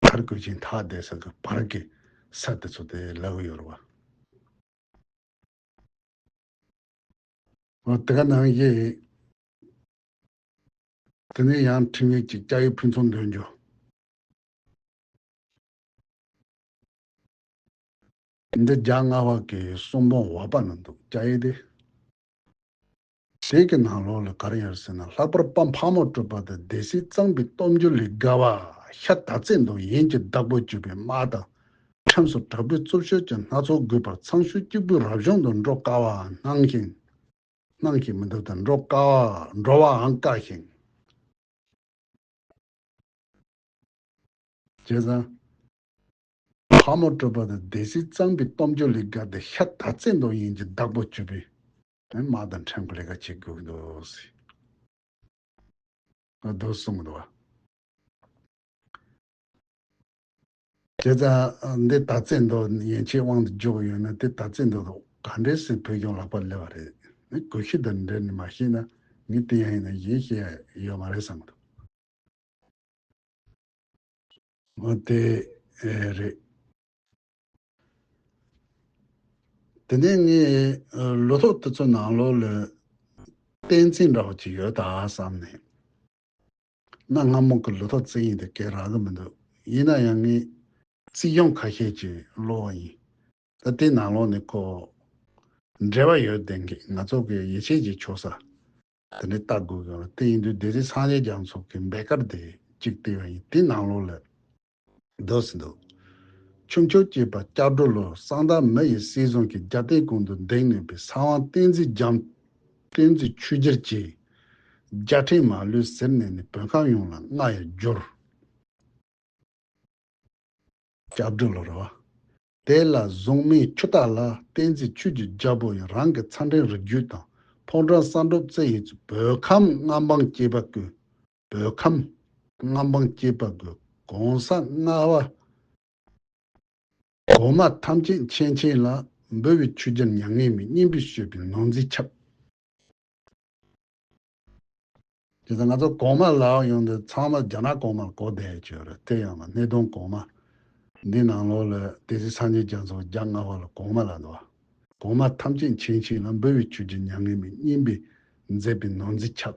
དར་དཀོན་ཆེན་ཐག་བསྡད་ས་གི་བར་གྱི་ས་དེ་ཚོ་དེ་ལབ་ཀྱི་ཡོད་རེད་བ། འོ་དེ་ག་ནང་བཞིན། དེ་ནས་ཡང་འཕྲིན་ཡིག་ཅིག་སྐྱ་ཡི་ཕུན་ཚོགས་འདོད་འཇོ། འདི་རྒྱ་རྔ་བ་གི་གསུང་འབུམ་འོག་པ་ན་འདུག་སྐྱ་ཡི་དེ། དེ་གི་ནང་ལོགས་ལ་ག་རེ་ཡོད་ཟེར་ན། ལྷག་པར་དཔའ་ཕག་མོ་གྲུ་པ་དང་སྡེ་སྲིད་གཙང་པའི་སྟོབས་འབྱོར་ལས་བརྒལ་བ། ཤ་དར་ཚད་འདུ་ཡན་གྱི་བདག་པོ་གྱུར་པའི་དམག་དང་། ཁྲིམས་སུ་དྲག་པོའི་རྩུབ་སྤྱོད་ཀྱི་སྣ་ཚོགས་རྒུད་པར་ཚང་ཤུགས་གཅིག་པུས་རབ་བྱུང་དུ་འགྲོ་དཀའ་བ་སྣང་ཞིང་། སྣང་ཞིང་མི་འདུག་དང་། འགྲོ་དཀའ་བ། འགྲོ་བའང་དཀའ་ཞིང་། བྱས་ཙང་། ཕག་མོ་གྲུ་པ་དང་སྡེ་སྲིད་གཙང་པའི་སྟོབས་འབྱོར་ལས་བརྒལ་ཏེ་ཤ་དར་ཚད་འདུ་ཡན་གྱི་བདག་པོ་གྱུར་པའི་དམག་དང་ཁྲིམས་ཀྱི་ལས་ཀ་བྱེད་དགོས་ཀྱི་འདུག་ཟེར། འདུག་གསུངས་འདུག་བ། བྱས་ཙང་འདི་དར་ཚད་འདུ་ཡན་ཆད་དབང་དུ་འཇུག་ཡོད་ན། དེ་དར་ཚད་འདུ་ག་འདྲས་སེ་བོད་གཞུང་ལག་པར་སླེབས་པ་རེད། ངས་གོ་ཤེས་དང་འབྲེལ་ནས་མ་ཤེས་ན། ངས་དེ་ཡང་ཡིན་ན་གཞན་ཤེས་ཡ་ཡོད་མ་རེད་བསམ་གྱི་འདུག་འོ་དེ་རེད། དེ་ནས་ངས་ལོ་ཐོ་དེ་ཚོ་ནང་ལོགས་ལ་གཏན་ཚིགས་འདྲ་བོ་ཅིག་ཡོད་ད་བསམ་ནས། གནའ་སྔ་མོ་གི་ལོ་ཐོ་བརྩི་ཡིན་དེ་གས་རག་གི་མི་འདུག་ཡིན་ན་ཡང་ངས་རྩིས་གཞུང་ཁ་ཤས་ཅིག་ཀློག་པ་ཡིན། ད་དེ་ནང་ལོགས་ནས་ཁོ་འབྲེལ་བ་ཡོད་བསྡད་མཁན། ང་ཚོ་གི་ཡིད་ཆེས་ཀྱི་ཆོག་ས་དེ་འདྲ་ལྟ་དགོས་ཀྱི་ཡོད་རེད། དེ་ཡིན་དུས་སྡེ་སྲིད་སངས་རྒྱས་རྒྱ་མཚོ་གི་འབད་དཀར་དེ་གཅིག་བལྟས་པ་ཡིན། དེ་ནང་ལོགས་ལ་འདུག་སེ་འདུག་ཆུང་ཆུང་སྐྱེས་པ་སྐྱབས་འགྲོ་ལོ། གསང་བདག་མི་ཡི་སྲིད་བཟུང་གིས། རྒྱལ་བསྟན་གོང་དུ་འདེགས་ནུས་པའི། ས་དབང་བསྟན་འཛིན་རྒྱ། བསྟན་འཛིན་ཆོས་རྒྱལ་གྱི། རྒྱལ་ཕྲན་མ་ལུས་གཟིར་ནས་ནི། བོད་ཁམས་ཡོངས་ལ་མངའ་ཡང་བསྒྱུར། སྐྱབས་འགྲོ་ལོ་རེད་བ། དེ་ལ་བཟུང་མིན་ཆུ་རྟ་ལ། བསྟན་འཛིན་ཆོས་ཀྱི་རྒྱལ་པོ་ཡི། རང་གི་ཚ་འདྲེན་རིགས་རྒྱུད་དང་། ཕོ་བྲང་བསམ་གྲུབ་རྩེ་ཡི་ཚུལ། བོད་ཁམས་མངའ་འབངས་སྐྱེས་པ་ཀུན། བོད་ཁམས་མངའ་འབངས་སྐྱེས་པ་ཀུན། གོང་ས་ལྔ་པ་གོང་མ་ཐམས་ཅད་མཁྱེན་མཁྱེན་ལ། འབུལ་བའི་ཆོས་རྒྱལ་མྱ་ངན་མེད། སྙིང་པོས་བཤོས་པའི་ནོར་འཛིན་ཁྱབ། བྱས་ཙང་ང་ཚོ་གོང་མ་ལབ་ཡོང་དུས་ཚང་མ་རྒྱ་ནག་གོང་མ་ལ་གོ་བསྡད་ཡོད་རེད། དེ་ཡང་ན་སྣེ་གདོང་གོང་མ། འདི་ནང་ལོགས་ལ་སྡེ་སྲིད་སངས་རྒྱས་རྒྱ་མཚོ་རྒྱ་ལྔ་པ་ལ་གོང་མ་ལབ་འདུག་བ། གོང་མ་ཐམས་ཅད་མཁྱེན་ཅིང་ལ། འབུལ་བའི་ཆོས་ཀྱི་མྱ་ངན་མེད། སྙན་པས་མཛད་པའི་ནོར་འཛིན་ཁྱབ།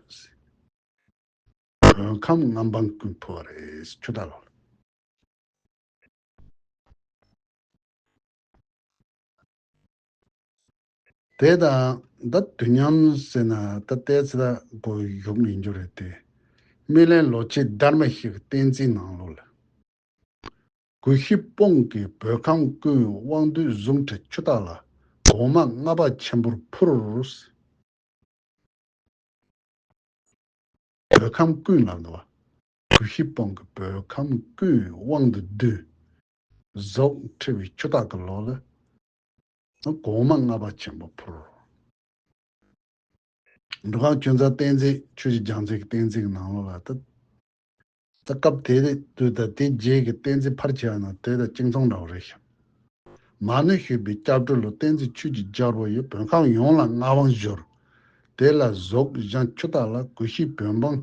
བོད་ཁམས་མངའ་འབངས་ཀུན་ཕུལ་བ་རེད། ཆུ་སྟག་ལོ། དེ་དང་ད་དུས་མཉམ་ཟེར་ན་ད་ལྟའི་ཚེ་ད་གོ་ཡུག་ཡིན་རྒྱུ་རེད་དེ། སྨིན་གླིང་ལོ་ཆེན་དྷརྨ་ཤྲཱིའི་བསྟན་འཛིན་ནང་ལོགས་ལ། གུ་ཤྲི་སྤུངས་ཀྱི་བོད་ཁམས་ཀུན། དབང་སྡུད་ཟུངས་ཁྲི་ཆུ་སྟག་ལ། གོང་མ་ལྔ་པ་ཆེན་པོར་ཕུལ། བོད་ཁམས་ཀུན་ལབ་འདུག་བ། གུ་ཤྲི་སྤུངས་ཀྱི་བོད་ཁམས་ཀུན་དབང་དུ་བསྡུས། ཟུངས་ཁྲི་བའི་ཆུ་སྟག་གི་ལོ་ལ། གོང་མ་ལྔ་པ་ཆེན་པོ་ཕུལ། འབྲུག་ཁམས་ཆོས་མཛད་བསྟན་འཛིན་ཆོས་ཀྱི་རྒྱལ་མཚན་གྱི་བསྟན་འཛིན་གྱི་ནང་ལོགས་ལ་ད། ད་སྐབས་དེ་དུས་དང་དེ་རྗེས་ཀྱི་བསྟན་འཛིན་ཕལ་ཆེ་བ་ནང་དེ་དང་གཅིག་མཚུངས་འདྲ་བོ་རེད་ཤག་མ་ཎི་ཞུས་པའི་སྐྱབས་འགྲོ་ལ། བསྟན་འཛིན་ཆོས་ཀྱི་རྒྱལ་པོ་ཡིས། བོད་ཁམས་ཡོངས་ལ་མངའ་དབང་བསྒྱུར། དེ་ལ་ཟུངས་བཞེངས་ཆུ་སྟག་ལ། གུ་ཤྲི་བོད་འབངས།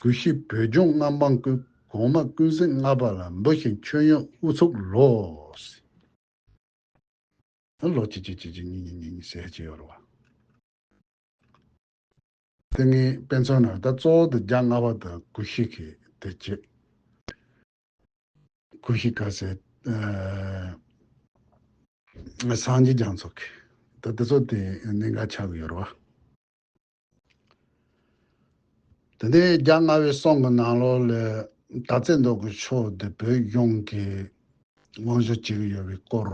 གུ་ཤྲི་བོད་ལྗོངས་མངའ་འབངས་ཀུན། གོང་མ་ཀུན་གཟིགས་ལྔ་པ་ལ། འབུལ་ཞིང་མཆོད་ཡོན་དབུ་ཚུགས་ལོ། ལོ་གཅིག་གཅིག་གཅིག་གཅིག་གཉིས་གཉིས་གཉིས་གཉིས་ཟེར་གྱི་ཡོད་རེད་བ། དེ་ངས་དཔེ་མཚོན་ནང་ད་གཙོ་བོ་དེ་རྒྱ་སྔ་པ་དང་གུ་ཤྲི་གི་དེ་བྱེད། གུ་ཤྲི་ག་ཟེར། ཨ། སངས་རྒྱས་རྒྱ་མཚོ་གི། ད་དེ་ཚོ་དེ་གནད་འགག་ཆགས་ཀྱི་ཡོད་རེད་བ། དེ་ནས་རྒྱ་སྔ་པའི་སྲོང་གི་ནང་ལོགས་ལ་ད་བརྩེ་མདོ་གི་ཕྱོགས་དེ་བོད་གཞུང་གི་དབང་བསྒྱུར་བྱེད་ཀྱི་ཡོད་པའི་སྐོར།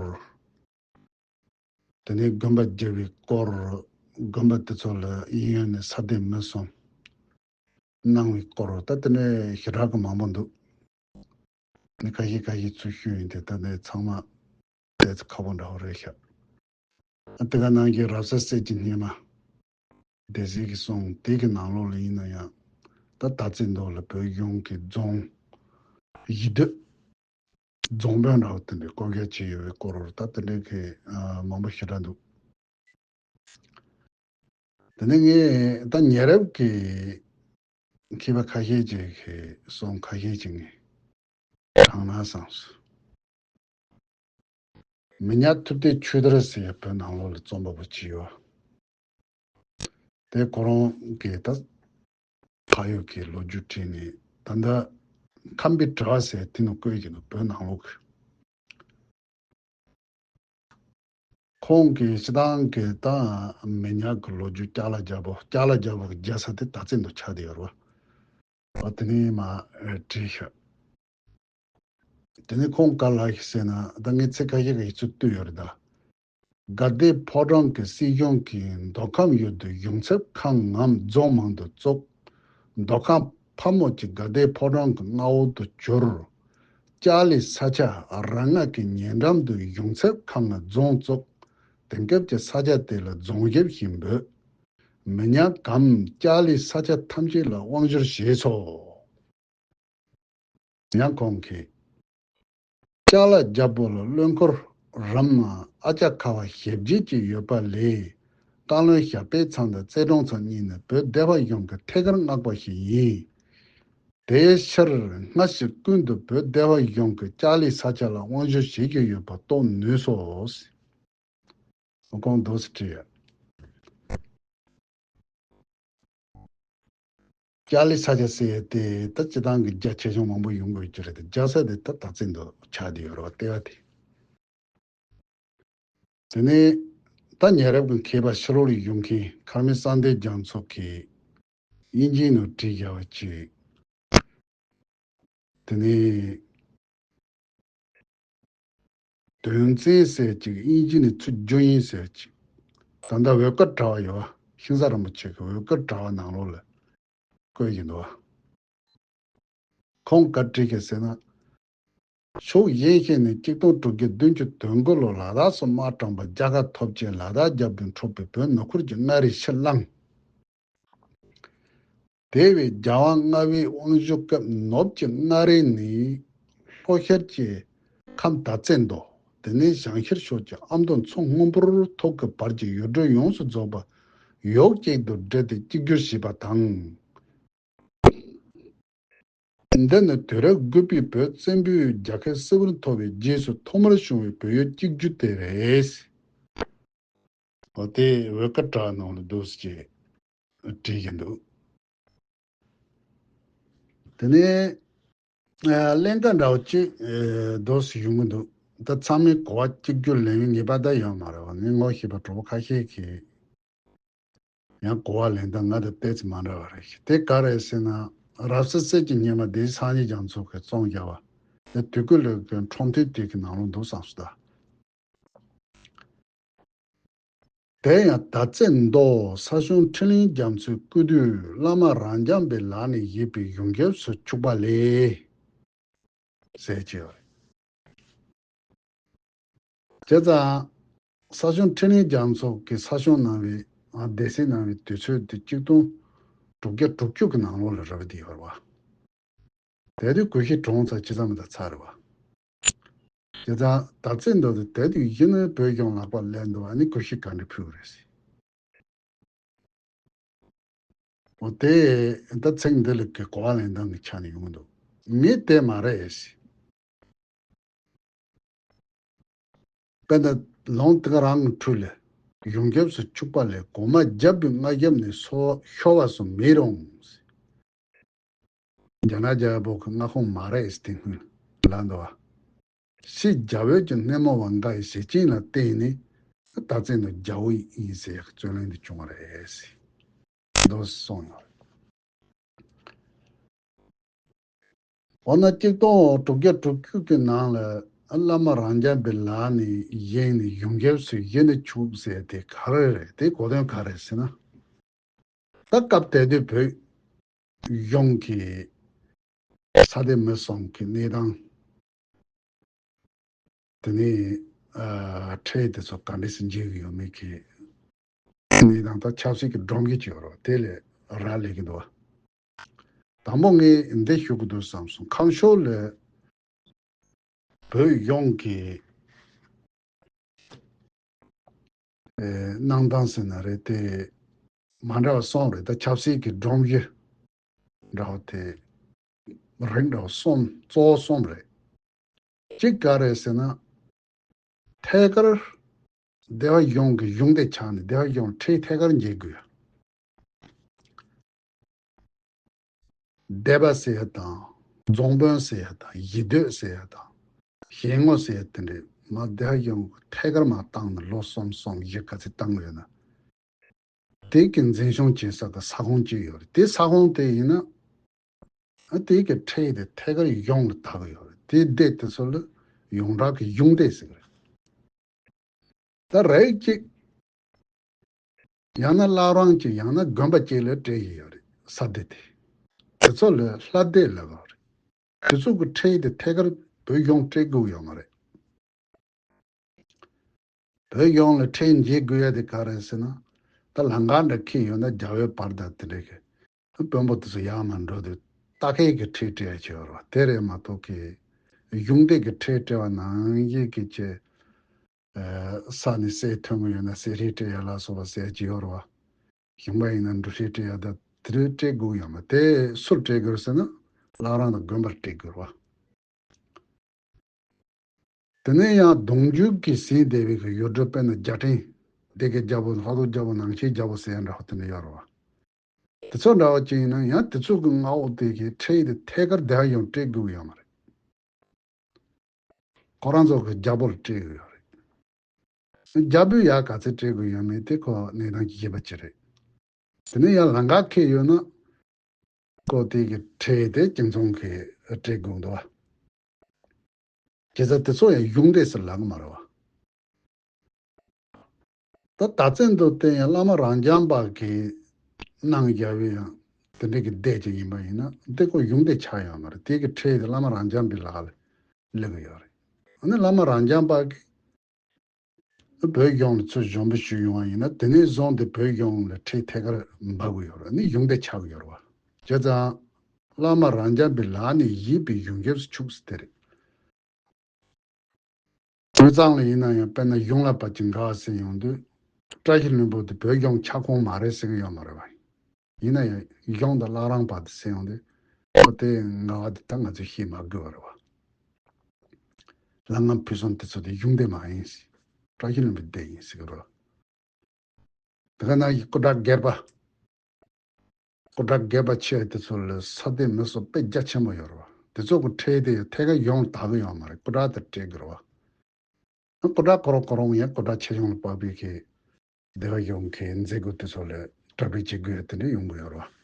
དེ་ནས་དགོན་པ་བརྒྱབ་པའི་སྐོར། དགོན་པ་དེ་ཚོ་ལ་གཡས་གཡོན་ནས་ས་སྡེ་མི་གསུམ་གནང་བའི་སྐོར། ད་དེ་ནས་ཞེ་དྲག་གི་མང་པོ་འདུག་ནི་ཁ་ཤས་ཁ་ཤས་ཚུར་ཞུས་ཡིན་ཏེ། ད་ནི་ཚང་མ་ཏོག་ཙམ་ཁག་པོ་འདྲ་བོ་རེད་ཤག་ཨ། དེ་ག་ནང་གི་རབ་གསལ་གསེར་གྱི་སྙེ་མ་སྡེ་སྲིད་ཀྱི་གསུང་དེ་གི་ནང་ལོགས་ལ་ཡིན་ན་ཡང་། ད་ད་བརྩེ་མདོ་ལ་བོད་གཞུང་གི་རྫོང་གཞིས་སྡོད་རྫོང་དཔོན་འདྲ་བོ་དེ་འདྲའི་བསྐོ་བཞག་བྱས་ཡོད་པའི་སྐོར། ད་དེ་འདྲའི་གི་ཨ། མང་པོ་ཞེ་དྲག་འདུག་དེ་ནས་ངས་ད་ཉེ་རབས་ཀྱི་མཁས་པ་ཁ་ཤས་ཅིག་གི་གསུང་ཁ་ཤས་ཅིག་ངས་དྲངས་ན་བསམས་སོང་། མི་ཉག་ཐུབ་བསྟན་ཆོས་དར་ཟེར་ཡ་བོད་ནང་ལོགས་ལ་རྩོམ་པ་པོ་ཅིག་ཡོད། དེ་ཁོ་རང་གིས་ད་ཕ་ཡུལ་གྱི་ལོ་རྒྱུས་བྲིས་ནས། ད་ལྟ་ཁམས་པའི་དྲི་བ་ཟེར་དེ་ནང་བཀོད་ཀྱི་འདུག་བོད་ནང་ལོགས་ཀྱི། ཁོང་གིས་སྤྱི་བཏང་གི་ད་མི་ཉག་གི་ལོ་རྒྱུས་ཀྱག་ལ་རྒྱལ་པོ། ཀྱག་ལ་རྒྱལ་པོ་གི་རྒྱལ་ས་དེ་ད་བརྩེ་མདོ་ཆགས་བསྡད་ཡོད་རེད་བ། འོ་དེ་ནས་མར་བྲིས་ཤག་དེ་ནས་ཁོང་ག་ལབ་ཤག་ཟེར་ན། ད་ངས་ཚིག་ཁ་ཤས་ཀྱི་ཡིག་ཚུལ་བཏོན་ཡོད་རེད་ད། དགའ་ལྡན་ཕོ་བྲང་གི་སྲིད་གཞུང་གིས་མདོ་ཁམས་ཡུལ་དུ་གཞུང་ཚབ་ཁང་ངམ་རྫོང་མང་དུ་བཙུགས། མདོ་ཁམས་ཕ་མོ་གཅིག་དགའ་ལྡན་ཕོ་བྲང་གི་མངའ་འོག་ཏུ་གྱུར། ལྕགས་ལའི་ས་ཆ་ར་ང་གི་ཉེ་འགྲམ་དུ་གཞུང་ཚབ་ཁང་ངམ་རྫོང་བཙུགས། དེང་སྐབས་ཀྱི་ས་ཆ་དེ་ལ་རྫོང་གཞབ་ཞེས་འབོད། མི་ཉག་གམ་ལྕགས་ལའི་ས་ཆ་ཐམས་ཅད་ལ་དབང་བསྒྱུར་བྱས་སོ། ཡང་ཁོང་གིས། ལྕགས་ལ་རྒྱལ་པོ་ལ་བློན་འཁོར་རམ་ཨ་ཅག་ཁ་བ་ཞེ་བརྒྱད་ཅིག་ཡོད་པ་ལས། བཀའ་བློན་ཞབས་པད་ཚང་དང་རྩེ་གྲོང་ཚང་གཉིས་ནི་བོད་སྡེ་པ་གཞུང་གི་ཐད་ཀར་མངགས་པ་ཞིག་ཡིན། དེའི་ཕྱིར་སྔ་ཕྱི་ཀུན་ཏུ་བོད་སྡེ་པ་གཞུང་གིས་ལྕགས་ལའི་ས་ཆ་ལ་དབང་བསྒྱུར་བྱེད་ཀྱི་ཡོད་པ་རྟོགས་ནུས་སོ། ཁོང་འདུག་སེ་བྲིས་ཡོད། ལྕགས་ལའི་ས་ཆ་ཟེར་ཡས་དེ་ད་སྤྱི་བཏང་གི་རྒྱ་ཆེ་ཆུང་མང་པོ་ཡོང་དགོས་ཀྱི་རེད་དེ། རྒྱལ་ས་དེ་ད་ད་བརྩེ་མདོ་ཆགས་བསྡད་ཡོད་རེད་བ། ལྟེ་བ་དེ། དེ་ནས་ད་ཉེ་རབས་ཀྱི་མཁས་པ་ཕྱི་ལོགས་ལ་ཡོང་མཁན་མཁར་རྨེའུ་གསང་བདེ་རྒྱ་མཚོ་གིས་དབྱིན་ཇིའི་ནང་བྲིས་བཞག་པ་ཅིག་དེ་ནས་དོན་ཚན་ཟེར་ཅིག་དབྱིན་ཇི་ནས་ཚུར་བསྒྱུར་ཡིན་ཟེར་ཅིག་ད་ལྟ་འོད་དཀར་དྲ་བ་ཡོད་པ། ཤིང་བཟའ་རིན་པོ་ཆེ་གི་འོད་དཀར་དྲ་བ་ནང་ལོགས་ལ་བཀོད་ཡིན་འདུག་བ། ཁོང་ག་བྲིས་ཀྱི་ཟེར་ན། ཕྱོགས་གཞན་ཞིག་ནས་གཅིག་སྟོང་དྲུག་བརྒྱ་བདུན་ཅུ་དོན་དགུ་ལོར་ལ་དྭགས་སུ་དམག་དྲངས་པ་རྒྱལ་ཁ་ཐོབ་རྗེས། ལ་དྭགས་རྒྱལ་པོས་འཕྲོག་པའི་བོད་ནུབ་ཁུལ་གྱི་མངའ་རིས་ཕྱིར་བླངས། དེ་བས་རྒྱལ་དབང་ལྔ་པའི་དབང་བསྒྱུར་སྐབས་ནུབ་ཀྱི་མངའ་རིས་ནི་ལྷོ་ཤར་གྱི་ཁམས་ད་བརྩེ་མདོ། དེ་ནས་བྱང་ཤར་ཕྱོགས་ཀྱི་ཨ་མདོ་མཚོ་སྔོན་པོར་ཐུག་གི་བར་གྱི་ཡུལ་གྲུ་ཡོངས་སུ་རྫོགས་པ་ཡུག་གཅིག་ཏུ་སྦྲེལ་ཏེ་གཅིག་གྱུར་བྱས་པ་དང་། འདི་ནི་དུས་རབས་དགུ་པའི་བོད་བཙན་པོས་རྒྱལ་ཁབ་སིལ་བུར་འཐོར་བའི་རྗེས་སུ་ཐོག་མར་བྱུང་བའི་བོད་ཡུལ་གཅིག་གྱུར་དེ་རེད། འོ་དེ་འོལ་དཀར་བྲག་ནང་ལ་འདུག་ཅེས་བྲིས་ཀྱི་འདུག་དེ་ནས་ཨ་གླེང་སྟེགས་འདྲ་བོ་གཅིག་ཨ་འདུག་སེ་ཡོང་གི་འདུག་ད་ཚང་མས་གོ་བ་གཅིག་གྱུར་ལེན་ཡོང་ངེས་པ་ད་ཡོད་མ་རེད་བ། ངས་ངོ་ཤེས་པ་གྲོགས་པོ་ཁ་ཤས་ཀྱིས་ཡང་གོ་བ་ལེན་སྟངས་ང་དང་ཏོག་ཙམ་མ་འདྲ་བ་རེད། དེ་ག་རེད་ཟེར་ན། རབ་གསལ་གསེར་གྱི་སྙེ་མ་འདི་སངས་རྒྱས་རྒྱ་མཚོ་གིས་བཙོང་བཞག་པ། དེ་དུས་ཀུན་ལ་གི་འཕྲོ་མཐུད་དེ་གི་ནང་ལོགས་འདུག་བསམ་སོང་ད། དེ་ཡང་ད་ཚེ་མདོ་ས་སྐྱོང་འཕྲིན་ལས་རྒྱ་མཚོའི་སྐུ་དུས་བླ་མ་རབ་འབྱམས་པའི་ལག་ནས་བཞེས་པའི་ཡོངས་ཁྱབ་སུ་བཅུག་པ་ལས། ཟེར་གྱི་ཡོད་རེད། བྱས་ཙང་། ས་སྐྱོང་འཕྲིན་ལས་རྒྱ་མཚོ་གིས་ས་སྐྱོང་གནང་བའི་ཨ་སྡེ་སྲིད་གནང་བའི་དུས་ཚོད་དེ་གཅིག་སྟོང་དྲུག་བརྒྱ་དྲུག་ཅུ་གི་ནང་ལོགས་ལ་རེད་པ། དེ་ཡོད་རེད་བ། དེ་དུས་གུ་ཤྲི་གྲོངས་ཚར་ཇི་ཙམ་དང་ཚར་རེད་བ། བྱས་ཙང་དར་རྩེ་མདོ་དེ་དེ་དུས་ཡིན་ན་བོད་གཞུང་ལག་པར་སླེབས་འདུག་ཨ་ནི་གུ་ཤྲི་ག་འདྲ་ཕུལ་བ་རེད་ཟེར། འོ་དེ་ད་ཚིག་འདི་ལ་གི་གོ་བ་ལེན་སྟངས་ཀྱི་ཆ་ནས་ཡོང་འདུག་ངས་དེ་མ་རེད་ཟེར། དཔེར་ན་ལུང་དེ་ག་རང་གི་འཕྲོས་ལས་ཡོངས་ཁྱབ་སུ་བཅུག་པ་ལས་གོང་མ་རྒྱལ་པོའི་མངའ་ཞབས་ནས་སོ་ཤོར་བ་སུ་མེད་རུང་། རྒྱ་ནག་རྒྱལ་པོ་གི་མངའ་ཁོངས་མ་རེད་ཟེར་དེ་སྔོན་ལ་འདུག་བ། སྲིད་རྒྱ་བོད་ཀྱི་སྣེ་མོ་བ་འགའ་ཡི་ཟས་སྦྱིན་ལ་བརྟེན་ནས་ད་ཚེ་ནི་རྒྱལ་པོ་ཡིན་ཟེར་ཡག་རྩོད་གླེང་དུ་བྱུང་བ་རེད་ཟེར། མདོ་གསུངས་ཡོད་རེད། འོ་ན་གཅིག་སྟོང་དྲུག་བརྒྱ་དྲུག་ཅུ་གི་ནང་ལ་བླ་མ་རབ་འབྱམས་པའི་ལག་ནས་བཞེས་ནས་ཡོངས་ཁྱབ་སུ་བཞེས་ནས་བཅུག་ཟེར་དེ་ག་རེ་རེད། དེ་གོ་དོན་ག་རེ་ཟེར་ན། ད་སྐབས་དེ་དུས་བོད་གཞུང་གི་ས་སྡེ་མི་གསུམ་གྱི་གནས་སྟངས། དེ་ནས་ཨ་ཁྲལ་དེ་ཚོ་ག་འདྲས་སེ་འཇལ་གྱི་ཡོད་མེད་ཀྱི་གནས་སྟངས་དང་ཆབ་སྲིད་ཀྱི་སྒྲོམ་གཞི་ཅིག་ཡོད་རེད་བ། དེ་ལས་རག་ལས་ཀྱི་འདུག་བ། དང་པོ་ངས་འདི་ཞུ་གི་འདུག་བསམ་སོང་། ཁམས་ཕྱོགས་ལ་བོད་གཞུང་གི་ཨེ་གནང་སྟངས་ཟེར་ན་རེད་དེ། མ་འདྲ་བ་གསུམ་རེད། ད་ཆབ་སྲིད་ཀྱི་སྒྲོམ་གཞི་འདྲ་བ་དེ་རིགས་འདྲ་བ་གསུམ་གཙོ་བོ་གསུམ་རེད། གཅིག་ག་རེད་ཟེར་ན། ཐད་ཀར་སྡེ་པ་གཞུང་གི་གཞུང་སྡེ་ཆགས་ནས་སྡེ་པ་གཞུང་ཁྲལ་ཐད་ཀར་འཇལ་དགོས། སྡེ་པ་ཟེར་ཡ་དང་། རྫོང་དཔོན་ཟེར་ཡ་དང་། གཞིས་སྡོད་ཟེར་ཡ་དང་། ཞལ་ངོ་ཟེར་ཡ་དེ་འདྲས་མར་སྡེ་པ་གཞུང་ཐད་ཀར་མར་བཏང་ནས་ལོ་གསུམ་གསུམ་བཞི་ག་ཚོད་བཏང་ཡོད་ན། དེ་གི་འཛིན་སྐྱོང་བྱེད་ས་གི་ས་ཁོངས་གཅིག་ཡོད་རེད། དེ་ས་ཁོངས་དེ་ཡིན་ན། ཨ་དེ་གི་ཁྲལ་དེ་ཐད་ཀར་གཞུང་ལ་བདག་གི་ཡོད་རེད། དེ་སྡེ་དེ་ཚོ་ལ་ཡོངས་གྲགས་ཀྱི་གཞུང་སྡེ་ཟེར་གི་རེད། ད་རེས་གཅིག་ཡང་ན་བླ་བྲང་གཅིག་ཡང་ན་དགོན་པ་གཅིག་ལ་སྤྲད་ཀྱི་ཡོད་རེད། ས་སྡེ་དེ། དེ་ཚོ་ལ་ལྷ་སྡེ་ལབ་ཀྱི་ཡོད་རེད། དེ་ཚོ་གི་ཁྲལ་དེ་ཐད་ཀར་བོད་གཞུང་སྤྲད་དགོས་ཀྱི་ཡོད་མ་རེད། བོད་གཞུང་ལ་ཁྲལ་འཇལ་དགོས་ཡ་དེ་ག་རེད་ཟེར་ན། ད་ལམ་ཁ་འདྲ་འཁེལ་ཡོད་ན་རྒྱ་བོད་བར་དང་དེ་འདྲ་གི་དཔོན་པོ་དེ་ཚོ་ཡར་མར་འགྲོ་དུས་རྟ་ཁལ་གྱི་ཁྲལ་སྤྲད་ཡ་ཅིག་ཡོད་རེད་བ། དེ་རེད་མ་གཏོགས་ཀྱི་གཞུང་སྡེ་གི་ཁྲལ་སྤྲད་པ་ནང་བཞིན་གྱི་ཅིག་ཨ་ས་ནས་གསེར་ཐོན་གྱི་ཡོད་ན་གསེར་ཁྲལ་སྤྲད་ཡ་ལ་སོགས་པ་ཟེར་ཡ་ཅིག་ཡོད་རེད་བ། ཞིང་པ་ཡིན་ན་འབྲུ་ཁྲལ་སྤྲད་ཡ་ད་དེ་འདྲ་སྤྲད་དགོས་ཡོད་མ་རེད། དེ་སུར་སྤྲད་དགོས་ཟེར་ན་བླ་བྲང་དང་དགོན་པར་སྤྲད་དགོས་རེད་བ། དེ་ནས་ཡང་གདུང་རྒྱུད་ཀྱིས་ཟིན་བསྡད་པའི་གི་ཡུལ་གྲུ་དཔེར་ན་རྒྱལ་ཕྲན་སྡེ་དགེ་རྒྱལ་པོ་ལྷག་རྡོར་རྒྱལ་པོ་ནང་ཆེན་རྒྱལ་པོ་ཟེར་ཡ་འདྲ་བ་དེ་འདྲ་ཡོད་རེད་བ། དེ་ཚོ་འདྲ་བ་ཅིག་ཡིན་ན་ཡང་དེ་ཚོ་གི་མངའ་འོག་དེ་གི་ཁྲལ་དེ་ཐད་ཀར་དེ་ཡང་སྤྲད་དགོས་ཀྱི་ཡོད་མ་རེད། ཁོ་རང་ཚོ་གི་རྒྱལ་པོར་སྤྲད་དགོས་ཡོད་རེད། རྒྱལ་པོས་ཡར་ག་ཚོད་སྤྲད་དགོས་ཡོད་མེད་དེ་ཁོ་གནས་སྟངས་ཀྱི་གཞི་པ་ཅིག་རེད། དེ་ནས་ཡང་ལམ་ཁ་འཁེལ་ཡོད་ན། ཁོ་དེ་གི་ཁྲལ་དེ་སྤྱི་ཚོགས་ཀྱིས་སྤྲད་དགོས་འདུག་བ། བྱས་ཙང་དེ་ཚོ་ཡང་གཞུང་སྡེ་ཟེར་ལབ་ཀྱི་མ་རེད་བ། ད་ད་ཚེ་འདི་བལྟས་ཡང་བླ་མ་རབ་འབྱམས་པ་གིས་གནང་བཞག་པའི་ཡང་དེ་འདྲ་གི་སྡེ་ཅིག་ཡིན་པ་ཡིན་ན་དེ་ཁོ་གཞུང་སྡེ་ཆགས་ཡོད་མ་རེད། དེ་གི་ཁྲལ་དེ་བླ་མ་རབ་འབྱམས་པའི་ལག་ལ་སླེབས་ཀྱི་ཡོད་རེད། ཨ་ནི་བླ་མ་རབ་འབྱམས་པ་གིས་བོད་གཞུང་ལ་ཚུར་གཞུང་འབུལ་ཞུས་ཡོང་བ་ཡིན་ན་དེ་ནས་བཟུང་སྟེ་བོད་གཞུང་ལ་ཁྲལ་ཐད་ཀར་འབབ་ཀྱི་ཡོད་རེད། ཨ་ནི་གཞུང་སྡེ་ཆགས་ཀྱི་ཡོད་རེད་བ། བྱས་ཙང་བླ་མ་རབ་འབྱམས་པའི་ལག་ནས་བཞེས་པའི་ཡོངས་ཁྱབ་སུ་བཅུག་ཟེར་དེ་རེད། དབུས་གཙང་ལ་ཡིན་ན་ཡང་དཔེར་ན་གཞུང་ལ་བབས་ཀྱི་འགའ་ཟེར་ཡོང་དུས་བཀྲ་ཤིས་ལྷུན་པོ་དེ་བོད་གཞུང་ཁྱབ་ཁོངས་མ་རེད་ཟེར་གྱི་ཡོད་མ་རེད་བ། ཡིན་ན་ཡང་གཞུང་དང་བླ་བྲང་བར་དུ་ཟེར་ཡོང་དུས་ ཨོ་དེ་ངག་དབང་དེ་ད་ང་ཚོས་བཤད་མ་དགོས་པ་རེད་བ། ལྷ་ང་ཕུན་སུམ་དེ་ཚོ་དེ་གཞུང་འདི་མ་ཡིན་ཟེར། བཀྲ་ཤིས་ལྷུན་པོའི་སྡེ་ཡིན་ཟེར་གི་རེད་བ། དེ་ག་ན་ཡི་སྐུ་དྲག་སྒེར་པ། སྐུ་དྲག་སྒེར་པ་ཆེ་དེ་ཚོ་ལ་ས་དེ་མི་སོགས་དཔེ་རྒྱ་ཆེན་པོ་ཡོད་རེད་བ། དེ་ཚོ་གི་ཁྲལ་དེ་ཐད་ཀར་ཡོང་དག་གི་ཡོད་མ་རེད། སྐུ་དྲག་དེ་སྤྲད་གི་རེད་བ། སྐུ་དྲག་ཁོ་རང་ཁོ་རང་ཡང་སྐུ་དྲག་ཆེ་ཆུང་ལ་དཔག་པའི་གི་སྡེ་བ་གཞུང་གི་མཛད་སྒོ་དེ་ཚོ་ལ་གྲ་སྒྲིག་བྱེད་དགོས་ཡ་དེ་འདྲ་ཡོང་གི་ཡོད་རེད་བ།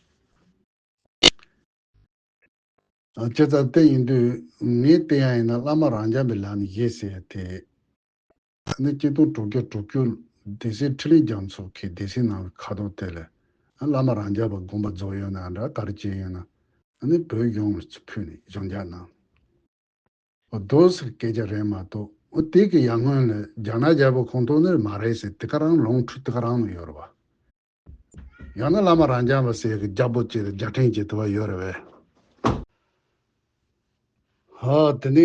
ཨ། བྱས་ཙང་དེ་ཡིན་དུས་ངས་བལྟས་ཡ་ཡིན་ན་བླ་མ་རབ་འབྱམས་པའི་ལམ་ནས་བཞེས་ཟེར་ཡ་དེ། ཨ་ནི་གཅིག་སྟོང་དྲུག་བརྒྱ་དྲུག་ཅུ་སྡེ་སྲིད་འཕྲིན་ལས་རྒྱ་མཚོ་གིས་སྡེ་སྲིད་གནང་བའི་ཁ་དོག་དེ་ལ། ཨ། བླ་མ་རབ་འབྱམས་པ་དགོངས་པ་རྫོགས་ཡོད་ན་འདྲ་ག་རེ་བྱས་ཡོད་ན། ཨ་ནི་བོད་གཞུང་ལ་ཕུལ་ནས་གཞུང་འཇགས་གནང་། འོ་དོ་ཟེར་སྐད་ཆ་རེད་མ་གཏོགས། འོ་དེ་གི་ཡར་སྔོན་ལ་རྒྱ་ནག་རྒྱལ་པོ་ཁོངས་གཏོགས་ནི་མ་རེད་ཟེར། དེ་ག་རང་ལུང་འཁྲུག་དེ་ག་རང་ནས་ཡོད་རེད་བ། ཡང་ན་བླ་མ་རབ་འབྱམས་པ་ཟེར་གི་རྒྱལ་པོ་ཅིག་དང་རྒྱལ་ཕྲན་ཅིག་དེ་བ་ཡོད་རེད་བས། ཧ། དེ་ནས་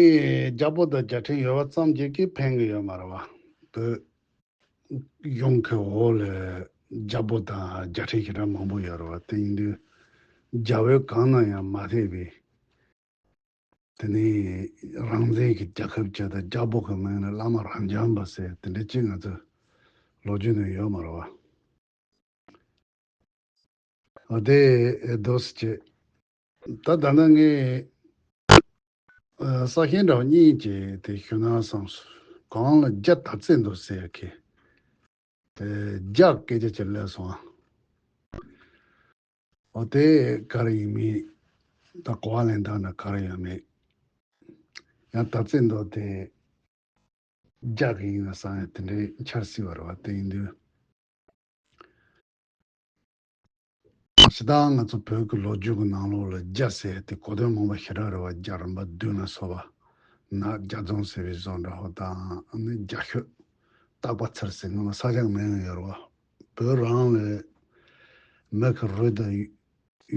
རྒྱལ་པོ་དང་རྒྱལ་ཕྲན་ཡོད་པ་ཙམ་གྱིས་ཀྱིས་ཕན་གི་ཡོད་མ་རེད་བ། བོད་གཞུང་གི་འོག་ལ་རྒྱལ་པོ་དང་རྒྱལ་ཕྲན་ཞེ་དྲག་མང་པོ་ཡོད་རེད་བ། དེ་ཡིན་དུས་རྒྱལ་པོ་གང་ན་ཡང་མ་སླེབས་པའི། དེ་ནས་རང་བཙན་གྱི་རྒྱལ་ཁབ་ཅིག་དང་རྒྱལ་པོ་གི་མིང་ལ་བླ་མ་རབ་འབྱམས་པ་ཟེར་དེ་འདྲ་ཅིག་ང་ཚོ་ལོ་རྒྱུས་ནང་ཡོད་མ་རེད་བ། འོ་དེ་འདོགས་སེ་བྱས། ད་ད་ནི་ངས་ཨ་གསལ་ཞིང་འདྲ་བ་གཉིས་ཀྱིས་དེ་ཞུ་ན་བསམས་སོང་། གང་ལ་རྒྱ་དར་ཚད་འདུག་ཟེར་གི། དེ་རྒྱ་སྐད་ཆ་ཅིག་སླེབས་སོང་ཨ། འོ་དེ་ག་རེ་ཡིན་མིན། ད་གོ་བ་ལེན་སྟངས་ན་ག་རེ་ཡོད་མེད། ཡང་དར་ཚད་འདུག་དེ་རྒྱ་གི་ཡིན་ན་བསམ་ཡ་དེ་འདྲའི་འཆར་སྲིད་པ་རེད་བ། དེ་ཡིན་དུས། སྤྱིར་བཏང་ང་ཚོ་བོད་ཀྱི་ལོ་རྒྱུས་ཀྱི་ནང་ལོགས་ལ་རྒྱ་ཟེར་དེ་གོ་དོན་མང་པོ་ཞེ་དྲག་རེད་བ། རྒྱ་རིམ་པ་བདུན་ལ་སོགས་པ། ནག་རྒྱ་རྫོང་ཟེར་བའི་བཟོ་འདྲ་བོ་དང་། ཨ་ནི་རྒྱ་ཤོད། སྟག་པ་ཚེར་ཟེར་སྔོན་མ་ས་ཆ་མིང་ཡོད་རེད་བ། བོད་རང་ལ་མི་གི་རུས་དང་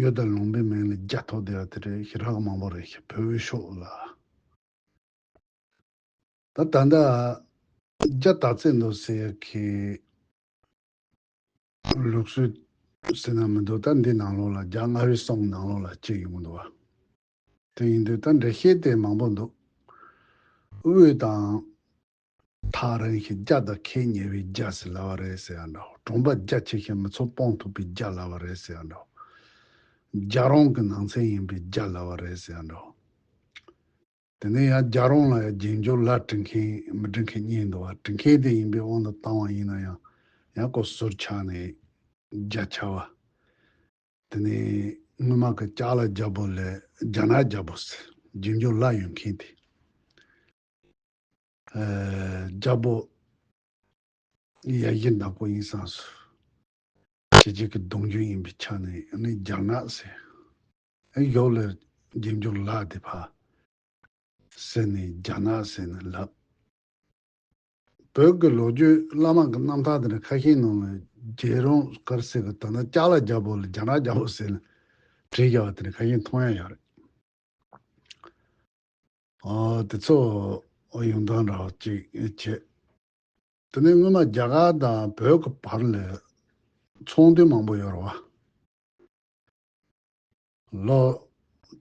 ཡུལ་དང་ལུང་པའི་མིང་ལ་རྒྱ་ཐོགས་བསྡད་པ་དེ་འདྲ་ཞེ་དྲག་མང་པོ་རེད། བོད་དབུས་ཕྱོགས་ལ། ད་ད་ལྟ་རྒྱ་དར་ཚད་འདུག་ཟེར་གི་ལུགས་སྲོལ་ཟེར་ན་མི་འདུག་ད་འདི་ནང་ལོགས་ལ་རྒྱ་མངའ་རིས་གསུམ་ནང་ལོགས་ལ་གཅིག་ཡོང་གི་འདུག་བ། དེ་ཡིན་དུས་ད་འགྲེལ་བཤད་དེ་མང་པོ་འདུག་དབུས་དང་ཐག་རིང་ཞིང་རྒྱ་དང་ཁྱད་ཉེ་བའི་རྒྱ་ཟེར་ལབ་པ་རེད་ཟེར་ཡ་འདྲ། གྲོང་པ་རྒྱ་ཆེ་ཞིང་མི་ཚོགས་སྤུངས་ཐུབ་པའི་རྒྱ་ལབ་པ་རེད་ཟེར་ཡ་འདྲ། རྒྱ་རོང་གི་ནང་ཚན་ཡིན་པའི་རྒྱ་ལབ་པ་རེད་ཟེར་ཡ་འདྲ། དེ་ནས་ཡང་རྒྱ་རོང་ལ་ཡང་རྒྱལ་འབྱོར་ལ་འབྲི་མཁན་མི་འབྲི་མཁན་གཉིས་འདུག་བ། འབྲི་མཁན་དེ་ཡིན་པའི་དབང་དུ་བཏང་བ་ཡིན་ན་ཡང་ཡང་ཁོ་ཟུར་ཆག་ནས་རྒྱ་ཆགས་པ། དེ་ནས་སྔོན་མ་གི་ལྕགས་ལ་རྒྱལ་པོ་ལས་རྒྱ་ནག་རྒྱལ་པོ་ཟེར། རྒྱལ་འབྱོར་ལ་ཡོད་མཁན་དེ། ཨ། རྒྱལ་པོ་ཡ་གཞི་ནག་པོ་ཡིན་བསམས་སོང་། ཁྱེད་ཅག་གི་གདུང་རྒྱུད་ཡིན་པའི་ཆ་ནས་ནི་རྒྱ་ནག་ཟེར། ཨ། ཡོག་ལ་རྒྱལ་འབྱོར་ལ་དེ་ཕ་ཟེར་ནས་རྒྱ་ནག་ཟེར་ནས་ལབ། བོད་ཀྱི་ལོ་རྒྱུས་བླ་མ་གི་རྣམ་ཐར་དེ་འདྲ་ཁ་ཤས་ནང་ལ་རྒྱལ་རོང་དཀར་ཟེར་གི། ད་ནི་ལྕགས་ལ་རྒྱལ་པོ་ལ་རྒྱ་ནག་རྒྱལ་པོ་ཟེར་ནས་བྲིས་བཞག་པ་དེ་འདྲ་ཁ་ཤས་མཐོང་ཡ་ཡོད་རེད། ཨ། དེ་ཚོ་ཡོང་སྟངས་འདྲ་བ་ཅིག་བྱས། དེ་ནས་སྔོན་མ་རྒྱ་གར་དང་བོད་ཀྱི་བར་ལ་ཚོང་དོན་མང་པོ་ཡོད་རེད་བ། ལོ་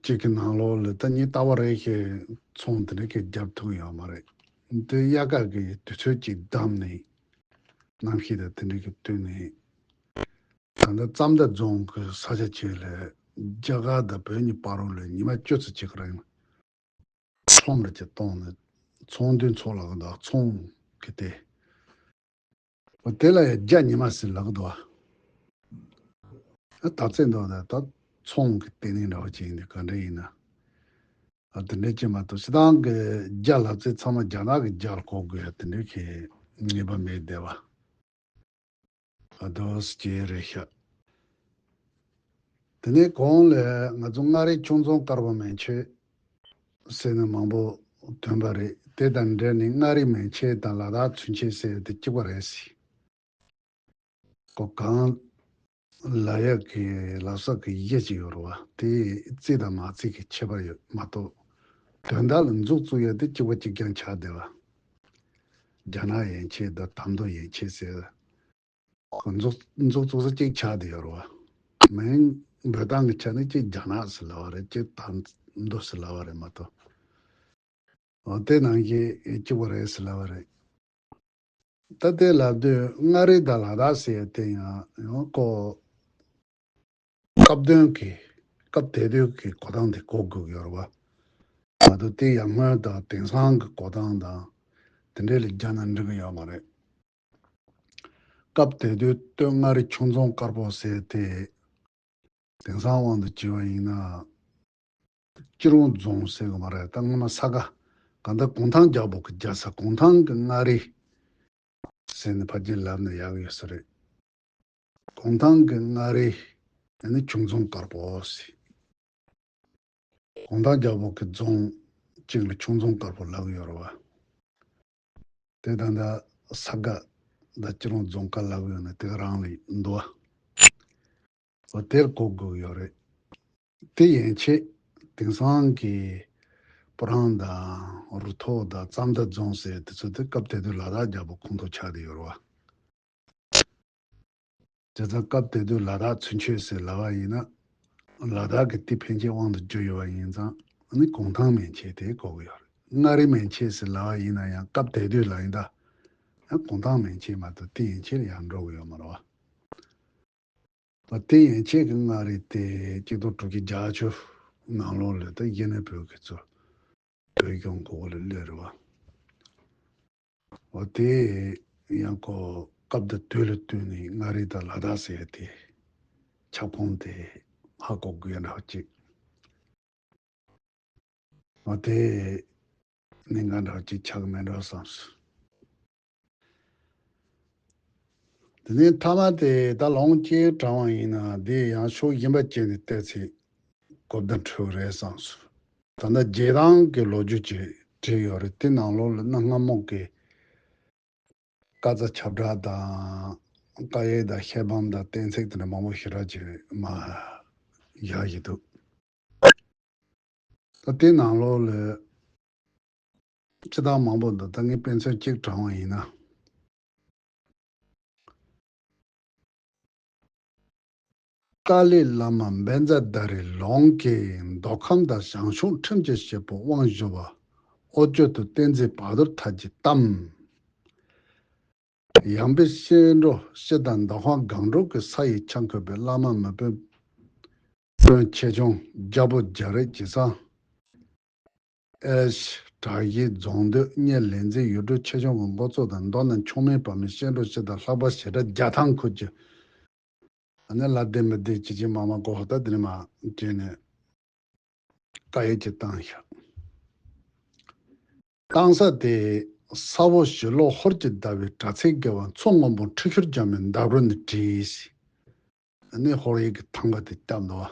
གཅིག་གི་ནང་ལོགས་ལ་ད་ཉིན་རྟག་པ་རེ་བཞིན་ཚོང་དེ་འདྲ་གི་བརྒྱབ་ཐུབ་ཡོད་མ་རེད། དེ་དབྱར་ཁ་གི་དུས་ཚོད་ཅིག་བདམས་ནས་གནམ་གཤིས་དང་དེ་འདྲ་གི་བསྟུན་ནས། ད་ལྟ་རྩ་མདའ་རྫོང་གི་ས་ཆ་ཅིག་ལ་རྒྱ་གར་དང་བོད་གཉིས་བར་ལ་ཉི་མ་བཅུ་ཙམ་ཅིག་གི་རིང་ཁྲོམ་ར་ཅིག་གཏོང་ནས་ཚོང་དོན་ཚོགས་ལབ་ཀྱི་འདུག་ཚོང་གི་དེ། འོ་དེ་ལ་ཡང་རྒྱ་ཉི་མ་ཟེར་ལབ་ཀྱི་འདུག་ཨ། ད་ཚེ་འདུག་ད་ད་ཚོང་གི་ལྟེ་གནས་འདྲ་བ་ཅིག་ཡིན་དུས་ག་འདྲ་ཡིན་ན། ཨ། དེ་འདྲ་ཅིག་མ་གཏོགས་སྤྱིར་བཏང་གི་རྒྱ་ལབ་ཚེ་ཚང་མ་རྒྱ་ནག་གི་རྒྱ་ལ་གོ་དགོས་ཡ་དེ་འདྲ་གི་ངེས་པ་མེད་བསྡད་པ། ཨ། དོ་སྐྱེ་རེ་ཤ། དེ་ནས་གོང་ལ་ང་ཚོ་མངའ་རིས་ཁྱུང་རྫོང་དཀར་པོ་མན་ཆད་ཟེར་ནས་མང་པོ་ཐོན་པ་རེད། དེ་དང་འབྲེལ་ནས་མངའ་རིས་མན་ཆད་དང་ལ་དྭགས་ཚུན་ཆད་ཟེར་དེ་གཅིག་པ་རེད་ཟེར། ཁོ་གང་ལ་ཡག་གི་ལ་ས་གི་གཞི་ཅིག་ཡོད་རེད་བ། དེ་རྩིས་དང་མ་རྩིས་ཀྱི་ཁྱད་པར་ཡོད་མ་གཏོགས། དོན་དག་ལ་མཛུབ་བཙུགས་ཡ་དེ་གཅིག་པ་གཅིག་རྐྱང་ཆགས་བསྡད་པ། རྒྱ་ནག་ཡན་ཆད་དང་དམ་མདོ་ཡན་ཆད་ཟེར། ཁོ་མཛུབ་མཛུབ་བཙུགས་ས་གཅིག་ཆགས་བསྡད་ཡོད་རེད་བ། མིང་ འབོད་སྟངས་ཀྱི་ཆ་ནས་གཅིག་རྒྱ་ནག་ཟེར་ལབ་པ་རེད། གཅིག་ད་མདོ་ཟེར་ལབ་པ་རེད་མ་གཏོགས། འོ་དེ་ནང་བཞིན་གཅིག་པ་རེད་ཟེར་ལབ་པ་རེད། ད་དེ་ལབ་དུས་མངའ་རིས་དང་ལ་དྭགས་ཟེར་ཡ་དེ་ཡང་ཡང་ཁོ་སྐབས་དོན་གྱི་སྐབས་དེ་དུས་ཀྱི་གོ་སྟངས་དེ་གོ་དགོས་ཀྱི་ཡོད་རེད་བ། མ་གཏོགས་དེ་ཡར་སྔོན་དང་དེང་སང་གི་གོ་སྟངས་དང་དེ་འདྲས་ལ་སྦྱར་ན་འགྲིག་གི་ཡོད་མ་རེད། སྐབས་དེ་དུས་སྟོད་མངའ་རིས་ཁྱུང་རྫོང་དཀར་པོ་ཟེར་དེ། དེང་སང་དབང་དུ་བྱས་པ་ཡིན་ན། སྐྱིད་རོང་རྫོང་ཟེར་གི་མ་རེད། ད་སྔོན་མ་ས་དགའ། གང་ལྟར་གུང་ཐང་རྒྱལ་པོ་གི་རྒྱལ་ས་གུང་ཐང་གི་མངའ་རིས་ཟེར་ནས་ཕལ་ཆེར་ལབ་ན་ཡག་ཡོད་ས་རེད། གུང་ཐང་གི་མངའ་རིས་ཨ་ནི་ཁྱུང་རྫོང་དཀར་པོ་ཟེར། གུང་ཐང་རྒྱལ་པོ་གི་རྫོང་གཅིག་ལ་ཁྱུང་རྫོང་དཀར་པོ་ལབ་ཀྱི་ཡོད་རེད་བ། དེ་ད་ལྟ་ས་དགའ་དང་སྐྱིད་རོང་རྫོང་ཁག་ལབ་ཀྱི་ཡོད་ན་དེ་ག་རང་ལ་འདུག་བ། འོ་དེར་གོ་དགོས་ཀྱི་ཡོད་རེད། དེ་ཡན་ཆད་དེང་སང་གི་སྤུ་རངས་དང་རུ་ཐོག་དང་རྩ་མདའ་རྫོང་ཟེར་དེ་ཚོ་དེ་སྐབས་དེ་དུས་ལ་དྭགས་རྒྱལ་པོ་ཁོངས་གཏོགས་ཆགས་བསྡད་ཡོད་རེད་བ། བྱས་ཙང་སྐབས་དེ་དུས་ལ་དྭགས་ཚུན་ཆད་ཟེར་ལབ་པ་ཡིན་ན། ལ་དྭགས་ཀྱི་དེ་ཕན་ཆད་དབང་དུ་བསྒྱུར་ཡོད་པ་ཡིན་ཙང་ཨ་ནི་གུང་ཐང་མན་ཆད་དེ་གོ་གི་ཡོད་རེད། མངའ་རིས་མན་ཆད་ཟེར་ལབ་པ་ཡིན་ན་ཡང་སྐབས་དེ་དུས་ལ་ཡིན་ད། ཡང་གུང་ཐང་མན་ཆད་མ་གཏོགས་དེ་ཡན་ཆད་ལ་ཡང་འགྲོ་གི་ཡོད་མ་རེད་བ། འོ་དེ་ཡན་ཆད་ཀྱི་མངའ་རིས་དེ་གཅིག་སྟོང་དྲུག་བརྒྱ་བརྒྱད་ཅུ་ནང་ལོགས་ལ་ད་གཞི་ནས་བོད་ཀྱི་ཚོ་བོད་སྐྱོང་གི་འོག་ལ་སླེབས་རེད་བ། འོ་དེ་ཡང་ཁོ་སྐབས་དང་དུས་ལ་བསྟུན་ནས་མངའ་རིས་དང་ལ་དྭགས་ཟེར་ཡ་དེ་ཁྱབ་ཁོངས་དེ་ཧ་གོ་དགོས་ཡ་འདྲ་བ་ཅིག་འོ་དེ་གནད་འགག་འདྲ་བ་ཅིག་ཆགས་ཀྱི་མེད་འགྲོ་བསམས་སོང་། དེ་ནས་མཐའ་མ་དེ་ད་ལོང་སྐྱེས་དྲངས་པ་ཡིན་ན་དེ་ཡང་ཕྱོགས་གཞན་པ་ཅིག་ནས་བལྟས་ཚེ་གོ་བརྡ་འཕྲོད་རེད་བསམས་སོང་། ད་ལྟ་རྒྱལ་ཐང་གི་ལོ་རྒྱུས་ཅིག་བྲིས་ཡོད་རེད། དེ་ནང་ལོགས་ལ་གནའ་སྔ་མོ་གི་ཀ་ཙ་ཁྱབ་བསྒྲགས་དང་ཀ་ཡེ་དང་ཤེལ་བམ་དང་གཏན་ཚིགས་དེ་འདྲ་མང་པོ་ཞེ་དྲག་ཅིག་མ་ཡག་ཡི་འདུག་ད་དེ་ནང་ལོགས་ལ་སྤྱི་དང་མང་པོ་འདུག་ད་ངས་དཔེ་མཚོན་གཅིག་དྲངས་པ་ཡིན་ན། ཏཱ་ལའི་བླ་མ་བཛྲ་དྷ་རའི་ལུང་གིས་མདོ་ཁམས་དང་ཞང་ཞུང་ཁྲིམས་ཀྱི་བྱེད་པོ་དབང་བསྒྱུར་བ། ཨོ་ཅོ་ཏུ་བསྟན་འཛིན་བ་དུར་ཐར་གྱིས་གཏམས། ཡང་པའི་གཤེན་རབ་སྤྱི་དང་མདོ་ཁམས་སྒང་དྲུག་གི་ས་ཡི་ཆ་འཁོད་པའི་བླ་མ་མི་དཔོན་དཔོན་ཆེ་ཆུང་རྒྱལ་པོ་རྒྱལ་རིགས་ཀྱི་ས། ཨེ་ཤ་བྲག་བཞི་རྫོང་སྡོད་གཉེར་ལས་འཛིན་ཡུལ་གྲུ་ཆེ་ཆུང་གི་འགོ་གཙོ་དང་མདོ་ནི་མཆོག་མིན་པ་མི་གཤེན་རབ་སྤྱི་དང་ལྷག་པ་ཞེ་དྲག་རྒྱ་ཐང་ཁུལ་གྱི། ཨ་ནི་ལ་དེ་མི་དེ་ཅི་ཅི་མ་མ་གོ་ཧོ་ད་དེ་ནི་མ་བྱས་ནས་བཀའ་ཡིག་ཅིག་བཏང་ཤག་བཏང་ས་དེ་ས་འོག་ཞི་ལོ་ཧོར་གྱི་ཟླ་བའི་དྲ་ཚིགས་དགེ་བ་མཚོ་སྔོན་པོ་ཁྲི་ཤོར་རྒྱ་མའི་འདབས་རོལ་ནས་བྲིས། ཨ་ནི་ཧོར་ཡིག་གི་ཐང་ག་དེ་བཏབ་འདུག་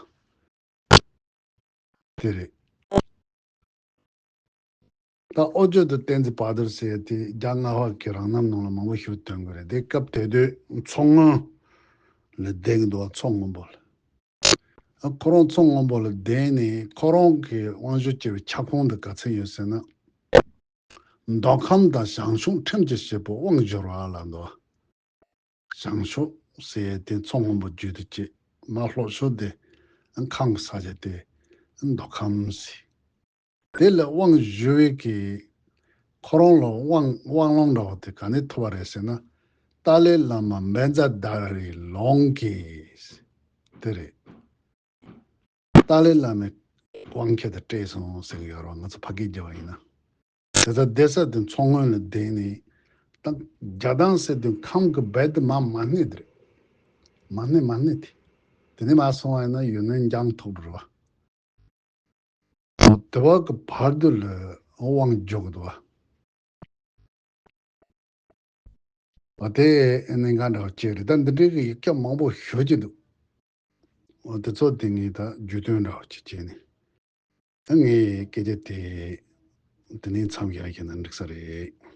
བ། དེ་རེད། ད་ཨོ་ཅོ་ཏུ་བསྟན་འཛིན་བ་དུར་ཟེར་དེ་རྒྱ་སྔ་བ་གི་རང་རྣམ་ནང་ལ་མང་པོ་ཞིག་ཐོན་གི་རེད། དེ་སྐབས་དེ་དུས་མཚོ་སྔོན་ལ་བསྡད་ཀྱི་འདུག་བ། མཚོ་སྔོན་པོ་ལ། ཁོ་རང་མཚོ་སྔོན་པོ་ལ་བསྡད་ནས་ཁོ་རང་གི་དབང་བསྒྱུར་བྱས་པའི་ཁྱབ་ཁོངས་དེ་ག་ཚོད་ཡོད་ཟེར་ན། མདོ་ཁམས་དང་ཞང་ཞུང་ཁྲིམས་ཀྱི་བྱེད་པོ་དབང་བསྒྱུར་བ་ལ་འདུག་ཞང་ཞུང་ཟེར་ཡས་དེ་མཚོ་སྔོན་པོ་བརྒྱུད་དུ་བྱེད་མ་ལྷོ་ཕྱོགས་དེ་ཁམས་ཀྱི་ས་ཆ་དེ་མདོ་ཁམས་ཟེར། དེ་ལ་དབང་བསྒྱུར་བའི་གི་ཁོ་རང་ལ་དབང་དབང་ལུང་འདྲ་བ་དེ་ག་ནས་ཐོབ་པ་རེད་ཟེར་ན། ཏཱ་ལའི་བླ་མ་བཛྲ་དྷ་རའི་ལུང་གིས་དེ་རེད། ཏཱ་ལའི་བླ་མའི་དབང་ཁྱེར་དེ་སྤྲད་སོང་ཟེར་གི་ཡོད་རེད་བ། ང་ཚོ་ཕ་གིར་བརྒྱབ་པ་ཡིན་ན། དེ་ལྟར་བསྡད་ས་དེ་མཚོ་སྔོན་ལ་བསྡད་ནས་ད་རྒྱ་ཐང་ཟེར་དུས་ཁམས་ཀྱི་རྦད་དེ་མར་མ་སྣེ་དེ་རེད། མ་སྣེ་མ་སྣེ་དེ། དེ་ནས་མར་སོང་བ་ཡིན་ན་ཡུན་ནན་འཇང་ཐུག་འགྲོ་རེད་བ། དེ་བ་གི་བར་དུ་ལ་དབང་འཇུག་འདུག་བ། བ་དེ་གནད་འགག་འདྲ་བ་ཅིག་རེད། ད་འདི་འདྲའི་གི་ཡིག་ཆ་མང་པོ་ཞུ་གི་འདུག་འོ་དེ་ཚོ་དེ་ངས་ད་བརྒྱུད་སྟོན་འདྲ་བ་ཅིག་བྱས་ནས། ད་ངས་སྐད་ཆ་དེ་དེ་ནས་མཚམས་བཞག་བཞག་ན་འགྲིག་ས་རེད།